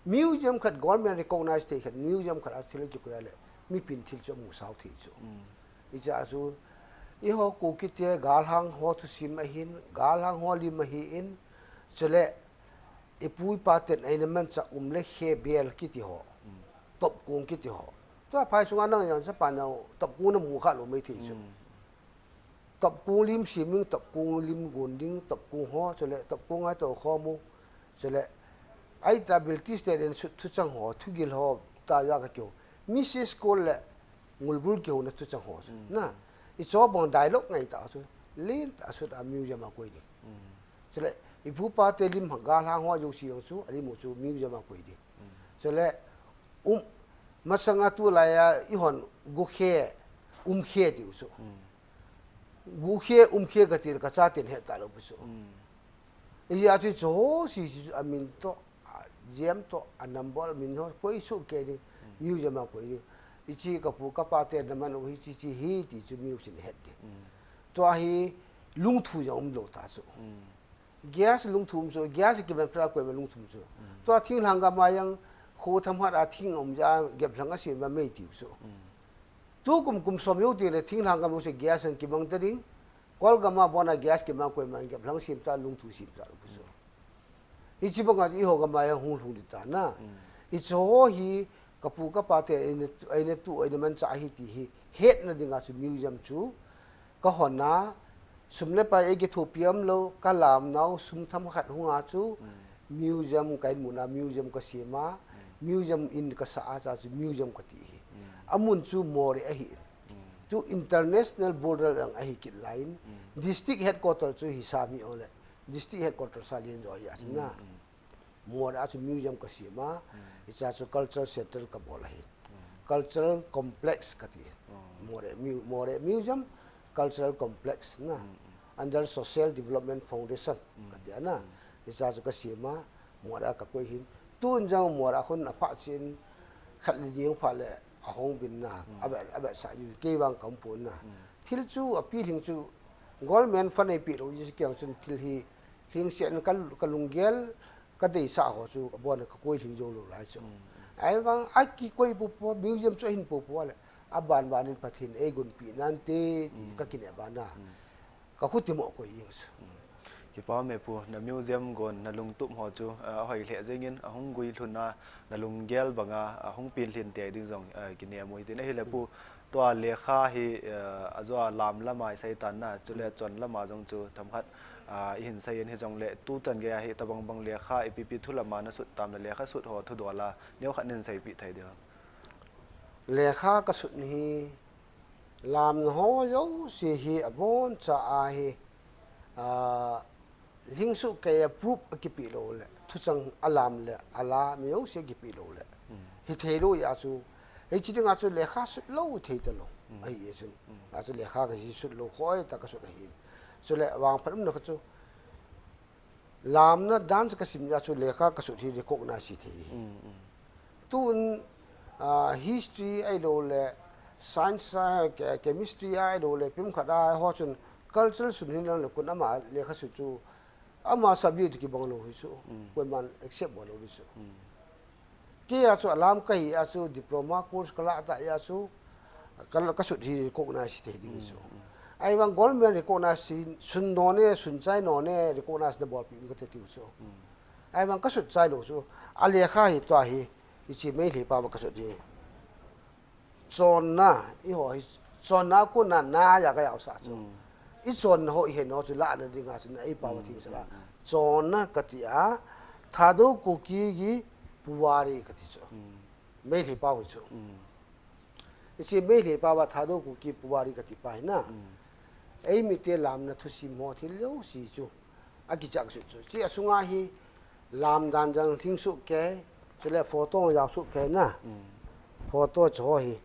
Museum khat government recognize thei khat, museum khat a thil kikoi a le, mipin thil chu amu sao thei chu. Hiche a chu, eiho Kuki te galhang ho thusim ahin, galhang ho lim ahin, chule, ipu ipa ten eina manchah um le khe bel kiti ho, topkong kiti ho. Tua phai sunga nang jong chapa nau topkong namu kha lou maithei chu. Topkong lim sem ding, topkong lim gon ding, topkong ho, chule topkong a tou khom u, chule, ahita British te den sut thuchang ho, thugil ho, ta ja ka keu. Missus Cole le Ngulbul kihouna thuchang ho chu. Na, icho bang dialogue ngai ta chu. Lentah sut a museum a koi ding. Chule, ipu ipa te lim galhang ho jouse jong chu, alim u chu museum a koi ding. Chule, um, masanga tulai a, ihon, gukhe, umkhe tiu chu. Gukhe, umkhe kati le kachaten het talou pu chu. Ijeh a chu hiche ho sese chu amin toh, a, jem toh, a number, amin ho, koi soh kei ding, museum a koi ding. Hiche kapu kapa te naman u hiche che hi ti chu museum in het ding. Tua hi lungthu jong umlou ta chu. Gas lungthu um chu, gas kiman phra koima lungthu um chu. Tua thinglhang gam a jong kho thamhat a thing um jeh a geplhang asem a mei tiu chu. Tukum kum som jou teng le thinglhang gam jouse gas jong kimang ta ding. Kolgam a bon a gas kimang koiman geplhang sem ta, lungthu sem ta lou pu chu. Hiche banga eiho gam a jong hung lhung ding ta na. Hiche ho hi kapu kapa te eina, eina tu, eina manchah ahi ti hi hetna dinga chu museum chu kahon a, sum le pai eikithopi umlou, kalamnau sum themkhat hunga chu museum ka in mun a museum kasem a, museum in kasah a, cha chu museum kati hi. Amun chu Moreh ahi in. Chu international border ang ahi kit lai in, district headquarter chu Hisar mi ole, district headquarter sa lien jo ya sin na. Moreh a chu museum ka sem a, hicha chu cultural center ka bol ahi. Cultural complex ka ti. Moreh mu-, Moreh Museum Cultural Complex na. Under Social Development Foundation ka ti a na. Hicha chu ka sem a, Moreh a ka koi hin. Tun jong Moreh a khun a pha chin khat le ding pha le a hong bin na. A bet, a bet sa ju kei vang kam pon na. Thil chu a pi hling chu government fund ei pi lo ji kiang chun thil hi hling se an ka, ka lunggel ka deisah ho chu, a bon a ka koi hling jou lou lai chu. Ahivang a kikoi popo, museum chu ahin popo le, a ban ban in Pathen ei gonpi nante, ti ka kinep a na. Ka khuti mo koi jeng chu. Kipa me pu, na museum gon, na lungtup ho chu, a, a hoi lheh jeng in, a hung gui lhun a, na lunggel bang a, a hung pin lhin te ding jong, a, kinem u hitin. Ahile pu, tua lekha hi, eh, a jo a lam lama i sei tan na, chule chon lama jong chu themkhat, ah, i hin sei in hijongle, tu chan gei a hi tabang bang lekha ipi pi thu lama na sut tam le lekha sut ho thudol a, neokhat nin seipeh thei diu. Lekha ka sut hi, lam ho jouse hi abon cha a hi, ah, Lhingsuh kei a proof a kipeh lou le, thuchang a lam le, a la mi jouse a kipeh lou le. Hithei lou a chu, hiche dinga chu lekha sut lou thei talou. Ahi e chun. A chu lekha ka hi sut lou khoi ta ka sut ahi. Chule vangphat umna kha chu, lamna dan chu ka sim a chu lekha ka sut hi recognize hi thei hi. Tun, ah, history ahilou le, science a, ke-, chemistry a ahilou le, pimkhat a ho chun cultural sun hin lang le kun ama lekha sut chu, ama subject kibang lou hi chu, koiman accept bol lou hi chu. Kei a chu alam kahi a chu diploma course ka la ta a chu, ka, ka sut hi recognize thei ding hi chu. Ahivang government recognize hi sun none, sun chai none, recognize na bolpi ka ti tiu chu. Ahivang ka sut chai lou chu, a lekha hi tua hi, hiche Meitei pao a ka sut hi. Chonna, eiho hi, chonna kona na a ka jaosah chu. I chonna ho i hen ho chu lahna dinga chu na eipao a thil sah a. Chonna ka ti a, Thadou Kuki ki Puwari ka ti chu. Meitei pao hi chu. Hiche Meitei pao a Thadou Kuki Puwari ka ti pa hi na. Eimite lamna thusim ho thil jouse chu. A kichak sut chu. Hiche a sunga hi lam dan jong lhingsuh kei, chule photo jaosuh kei na. Photo chu ho hi.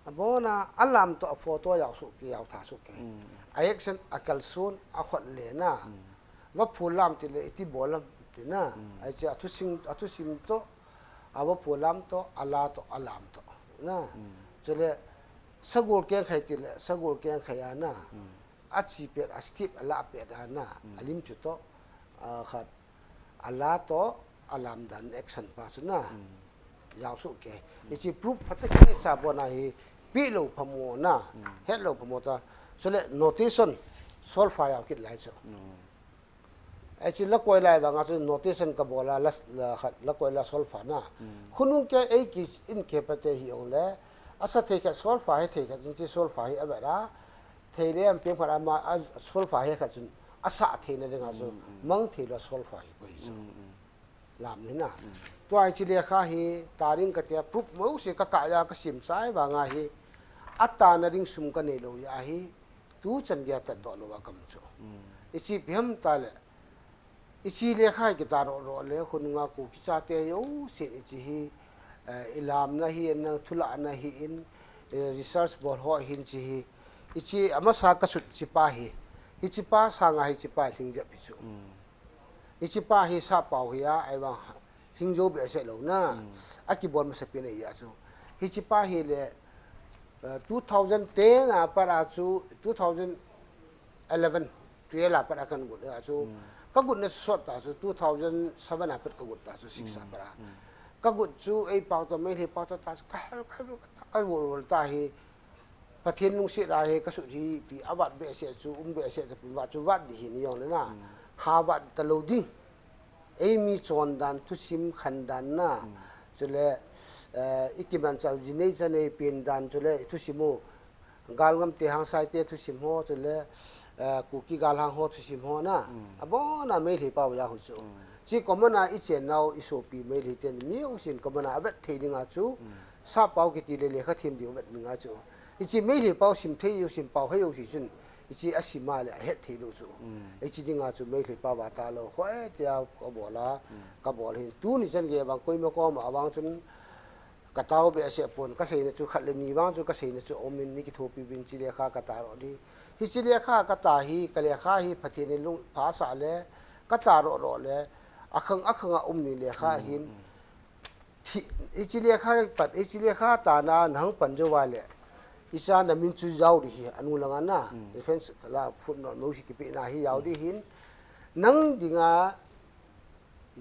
Abon a, a lam toh a photo jaosuh kei, jaotha suh kei. A action, a kalson, a khut le na. Vaphul lam tile iti bol lam ti na. Hiche a thusim, a thusim toh, a vaphul lam toh, a la toh, a lam toh. Na. Chule sagol keng khai tile, sagol keng khai a na. A chi pet, a step, a la pet a na, a lim chu toh, a khat, a la toh, a lam dan action pa chu na, jaosuh kei. Hiche proof phatecha bon a hi, peh lou phamo na, het lou phamo ta, chule notation, solfa jao kit lai chu. Hiche la koi lai vang a chu notation ka bol a la, la khat, la koi la solfa na. Khonung kei ei ki in kei pate hi jong le, a sa thei khat solfa hi thei khat, hiche solfa hi a vet a, Thei le an peng phat ama a solfa hi khat chun a sah theina dinga chu mang thei lou a solfa hi koi chu. Lam ni na. Tua hiche lekha hi ta ding ka tia proof mo se ka kah a ka sim chai vang a hi a tana ding sum ka nei lou a hi tu chan gei a tat doh lou a ka um chu. Hiche ipi ham ta le Hiche lekha hi kita roh roh le, khonunga Kuki chate jousen hiche hi, eh, i lamna hi in, thulahna hi in, eh, research bol ho hin hiche hi. Hiche amasa ka sut hiche pa hi. Hiche pa sanga hiche pa hi lhing jep hi chu. Hiche pa hi sappao hi a, ahivang lhing jou behseh lou na. A kibol masapen ahi a chu. Hiche pa hi le, eh, two thousand ten a pat a chu, two thousand eleven, twelve a pat a kan got a chu. Ka gotna sot ta chu two thousand seven a pat ka got ta chu six a pat a. Ka got chu ei pao ta, Meitei pao ta ta chu ka hel, ka hel, ka ta, ka got got ta hi. Pathen lungset a hi ka sut hi pi a vat behseh chu, um behseh ta pi vat chu vat di hi ni jong le na. Ha vat ta lou ding. Ei mi chondan, thusim khandan na. Chule, eh, i kimanchah jinei chanei pen dan chule i thusim u. Galngam te hangsaite thusim ho, chule, eh, Kuki galhang ho thusim ho na. Abon a Meitei pao a hu chu. Hiche common a i chennau i sopi Meitei ten mi jousen common a a vet thei dinga chu. Sappao kiti le lekha them diu vet dinga chu. Hiche Meitei pau sim thei u, sim pau hei u hi chun, hiche a sim a le a het thei lou chu. Hiche dinga chu Meitei pau va ta lou, hoi tia ka bol a, ka bol hin. Tuni chan gei vang koima koma vang chun, ka tao be a se pon, ka seina chu khat le ni vang chu ka seina chu um in mi kithopi bin hiche lekha ka ta ro di. Hiche lekha ka ta hi, ka lekha hi Pathen in lung pha sa le, ka ta ro ro le, a khang a khang a um ni lekha hin, Thi, hiche lekha pat, hiche lekha tana nahung pan jou va le. Hiche a na min chu jao di hi, anu langa na. Reference la footnote mo si kipe na hi jao di hin. Nang dinga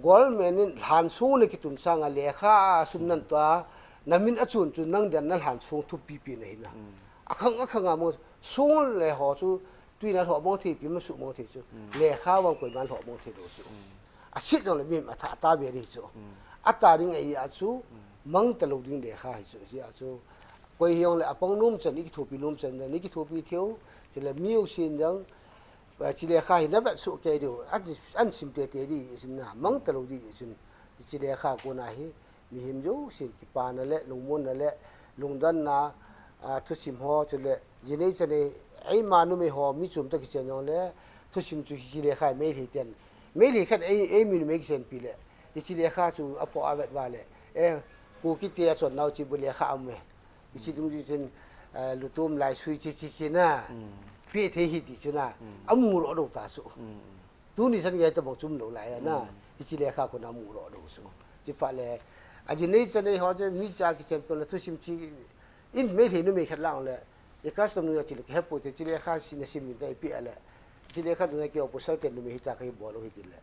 government in lhan sung na kitun sanga lekha a sum nan tua, na min a chun chu nang dinga na lhan sung thupi pi na hi na. A khang a khang a mo sung le ho chu Tuin a lhoh mong thei pi, ma suh mong thei chu. Lekha vang koiman lhoh mong thei lou chu. A sit jong le mi a tha, a ta ve ding chu. A ta ding ahi a chu, mang ta lou ding lekha hi chu, hi a chu. Koi hi jong le a pang nom chan, i kithopi nom chan, i kithopi thei u, chu le mi u sin jong, a chi lekha hi na vet suh kei diu, an, an sim te te di, i sin na, mang ta lou di, i sin, chi lekha kona hi, Mihem jousen kipana le, lungmonna le, lungdonna, a, thusim ho, chule, jinei chanei, eima numei ho, mi chom toh kichen jong le, thusim chu hiche lekha Meitei ten. Meitei khat ei, eimi numei kichen pi le, hiche lekha chu apoh a vet va le, e, Kuki te a chon nau chi bu lekha am e. Hiche dung chu chen, a, lutum lai sui chi chi chi na. Pe thei hi ti chu na. Amu lo do ta su. Tuni san ngai tabang chum lou lai a na. Hiche lekha kona mu lo lou su. Chi pha le. A jinei chanei ho chu mi cha kichen pi le thusim chi in Meitei numei khat lang le. E custom nu ya chi le ka hepoi te chi lekha si na sim min ta i pi a le. Chi lekha dunga ki official ken numei hi ta ka hi bol lou hi ti le.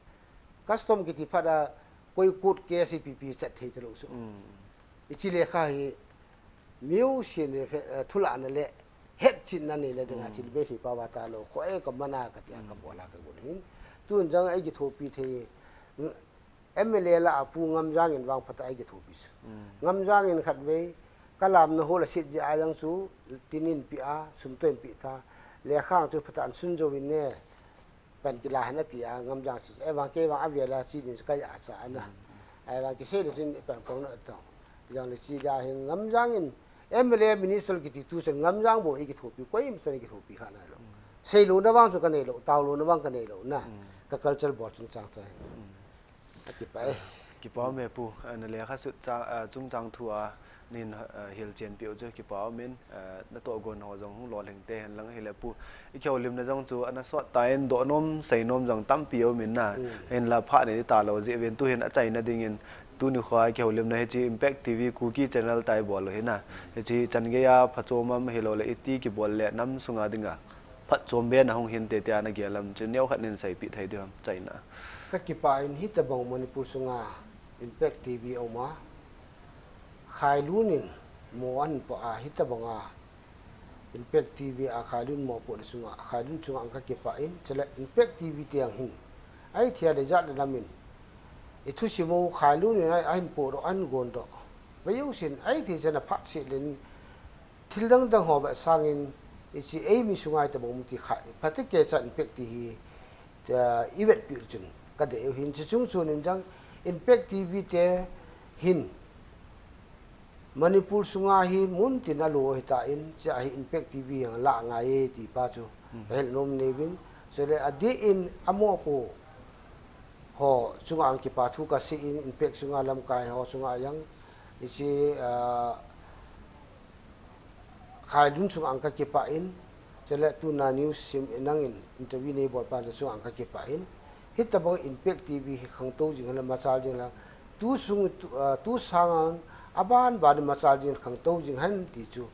Custom kiti phat a koi court case ipi pi chat thei ta lou su. Hiche lekha hi Music ni, eh, thulahna le hetchetna neina dinga chil be hi pa va ta lo, kho e ka mana ka tia ka bola ka gun hin. Tun jang ei kithopi thei, M L A la a Pu Ngamjang in vang phat a ei kithopi chu. Ngamjang in khat vei, ka lamna ho la sit jeh a jang chu, tin in pi a, sum toh in pi ta, le khang chu phat a an sun jo in ne, Pan kila hana tia Ngamjang si, eh, vang kei vang avia la si din ka ya sa ana. Ai vang kisei le sin pan kong na tong. Jang le si da hin Ngamjang in M L A minister kiti tu sen Ngamjang bo i kithopi, koi im sen i kithopi kha na lo. Sei lo na vang chu ka nei lo, tao lo na vang ka nei lo na. Ka culture bol chungchang to. Akipa e. Kipa me pu, eh, na lekha sut chang, eh, chungchang thu a, nin, eh, hilchen piu chu kipa min, eh, na tohgon ho jong hung lolhing te hen lang hile pu. I kihoulimna jong chu ana sot ta in dohnom, seinom jong tampi um in na. Hinla pha nei ta lo jeh uvin tu hin achaina dingin tuni kho a i kihoulimna hiche Impact T V Kuki channel tai bol u hi na. Hiche chan gei a phachom am hilou le iti kibol le nam sunga dinga phatchom be na hung hin te tia na gel am chu neo khat nin seipi thei diu ham chaina. Ka kipa in hitabang Manipur sunga Impact T V a um a, Khailun in mo an pa a hitabang a Impact T V a Khailun mo po le sunga, Khailun chunga ang ka kipa in, chale Impact T V tiang hin. Ai thia le jat le lam in. I thusim u Khailun in ai, ai hin po do an gon do. Ve u sin, ai thi chana phat si len, Thil dang dang ho ba sangin, i chi ei mi sungai ta bong ti kha, pha te ke cha Impact T V hi, ta, i vet pi chun, ka de u hin chi chung chun in jang, Impact T V te hin, Manipur sunga hi mun tin a lo hi ta in, cha hi Impact T V ang la ngai e ti pa chu, ka hel nom ne vin, so le a di in a mo ko ho chunga ang kipa thu ka si in, Impact sunga lamkai ho chunga yang, i chi, ah, Khailun chunga ang ka kipa in, chale tuna news sim nangin interview nei bol pan chunga ang ka kipa in, hitabang Impact T V hi khangtou jing la machal jing la, tu sung, tu, ah, tu sangan aban ban machal jing khangtou jing han ti chu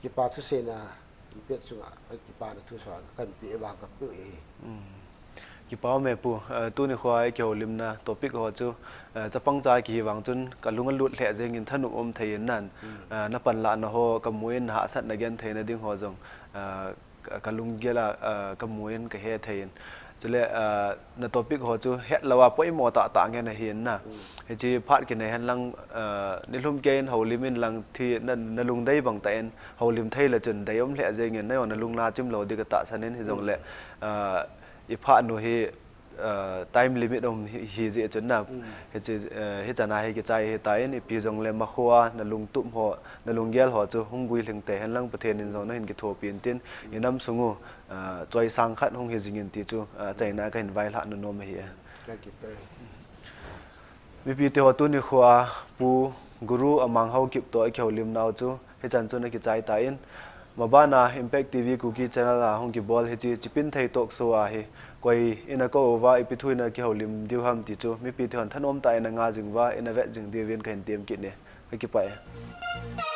kipa thu seina Impact chunga ka kipana thu sa kan pe vang ka pe e. Kipa me pu, eh, tuni kho a i kihoulimna topic ho chu, eh, chapang cha kihi vang chun ka lung a lut lheh jeng in thanop um thei in nan, eh, na panlahna ho ka mu in hahsatna gen theina ding ho jong, eh, ka, ka lunggel a, eh, ka mu in ka he thei in. Chule, eh, na topic ho chu het lou a poimo tah tah ngen ahi in na. Hiche phat kinei hen lang, eh, nilhum kei in houlim in lang thi na, na lungdei bang tah in houlim thei le chun dei um lheh jeng in na jong na lung na chim lou di ka tahsan in hijong le, eh, i phat nu hi Time limit um hi jeh chun na, hiche, hichan a hi kichai hitan, ipi jongle makhoa nalungtup ho, nalunggel ho chu hung guilhing tei hen lang, Pathen in jong nahin kithopi intin, inam sung u choisang khat hung hi jingin ti chu achaina kahin vailhah nom ahi. Mipi teho, tuni khoa Pu Guru Amang Haokip toh ikihoulimnau chu hichan chun akichai tan, mabana Impact T V Kuki channel a hung kibol hiche Chipinthei Talk Show a hi koi in akou uva, ipi thu in akihoulim diu ham ti chu mipi tehon thanom tah in anga jing uva, in avet jing diuvin kahin tem kit e. Kakipah e.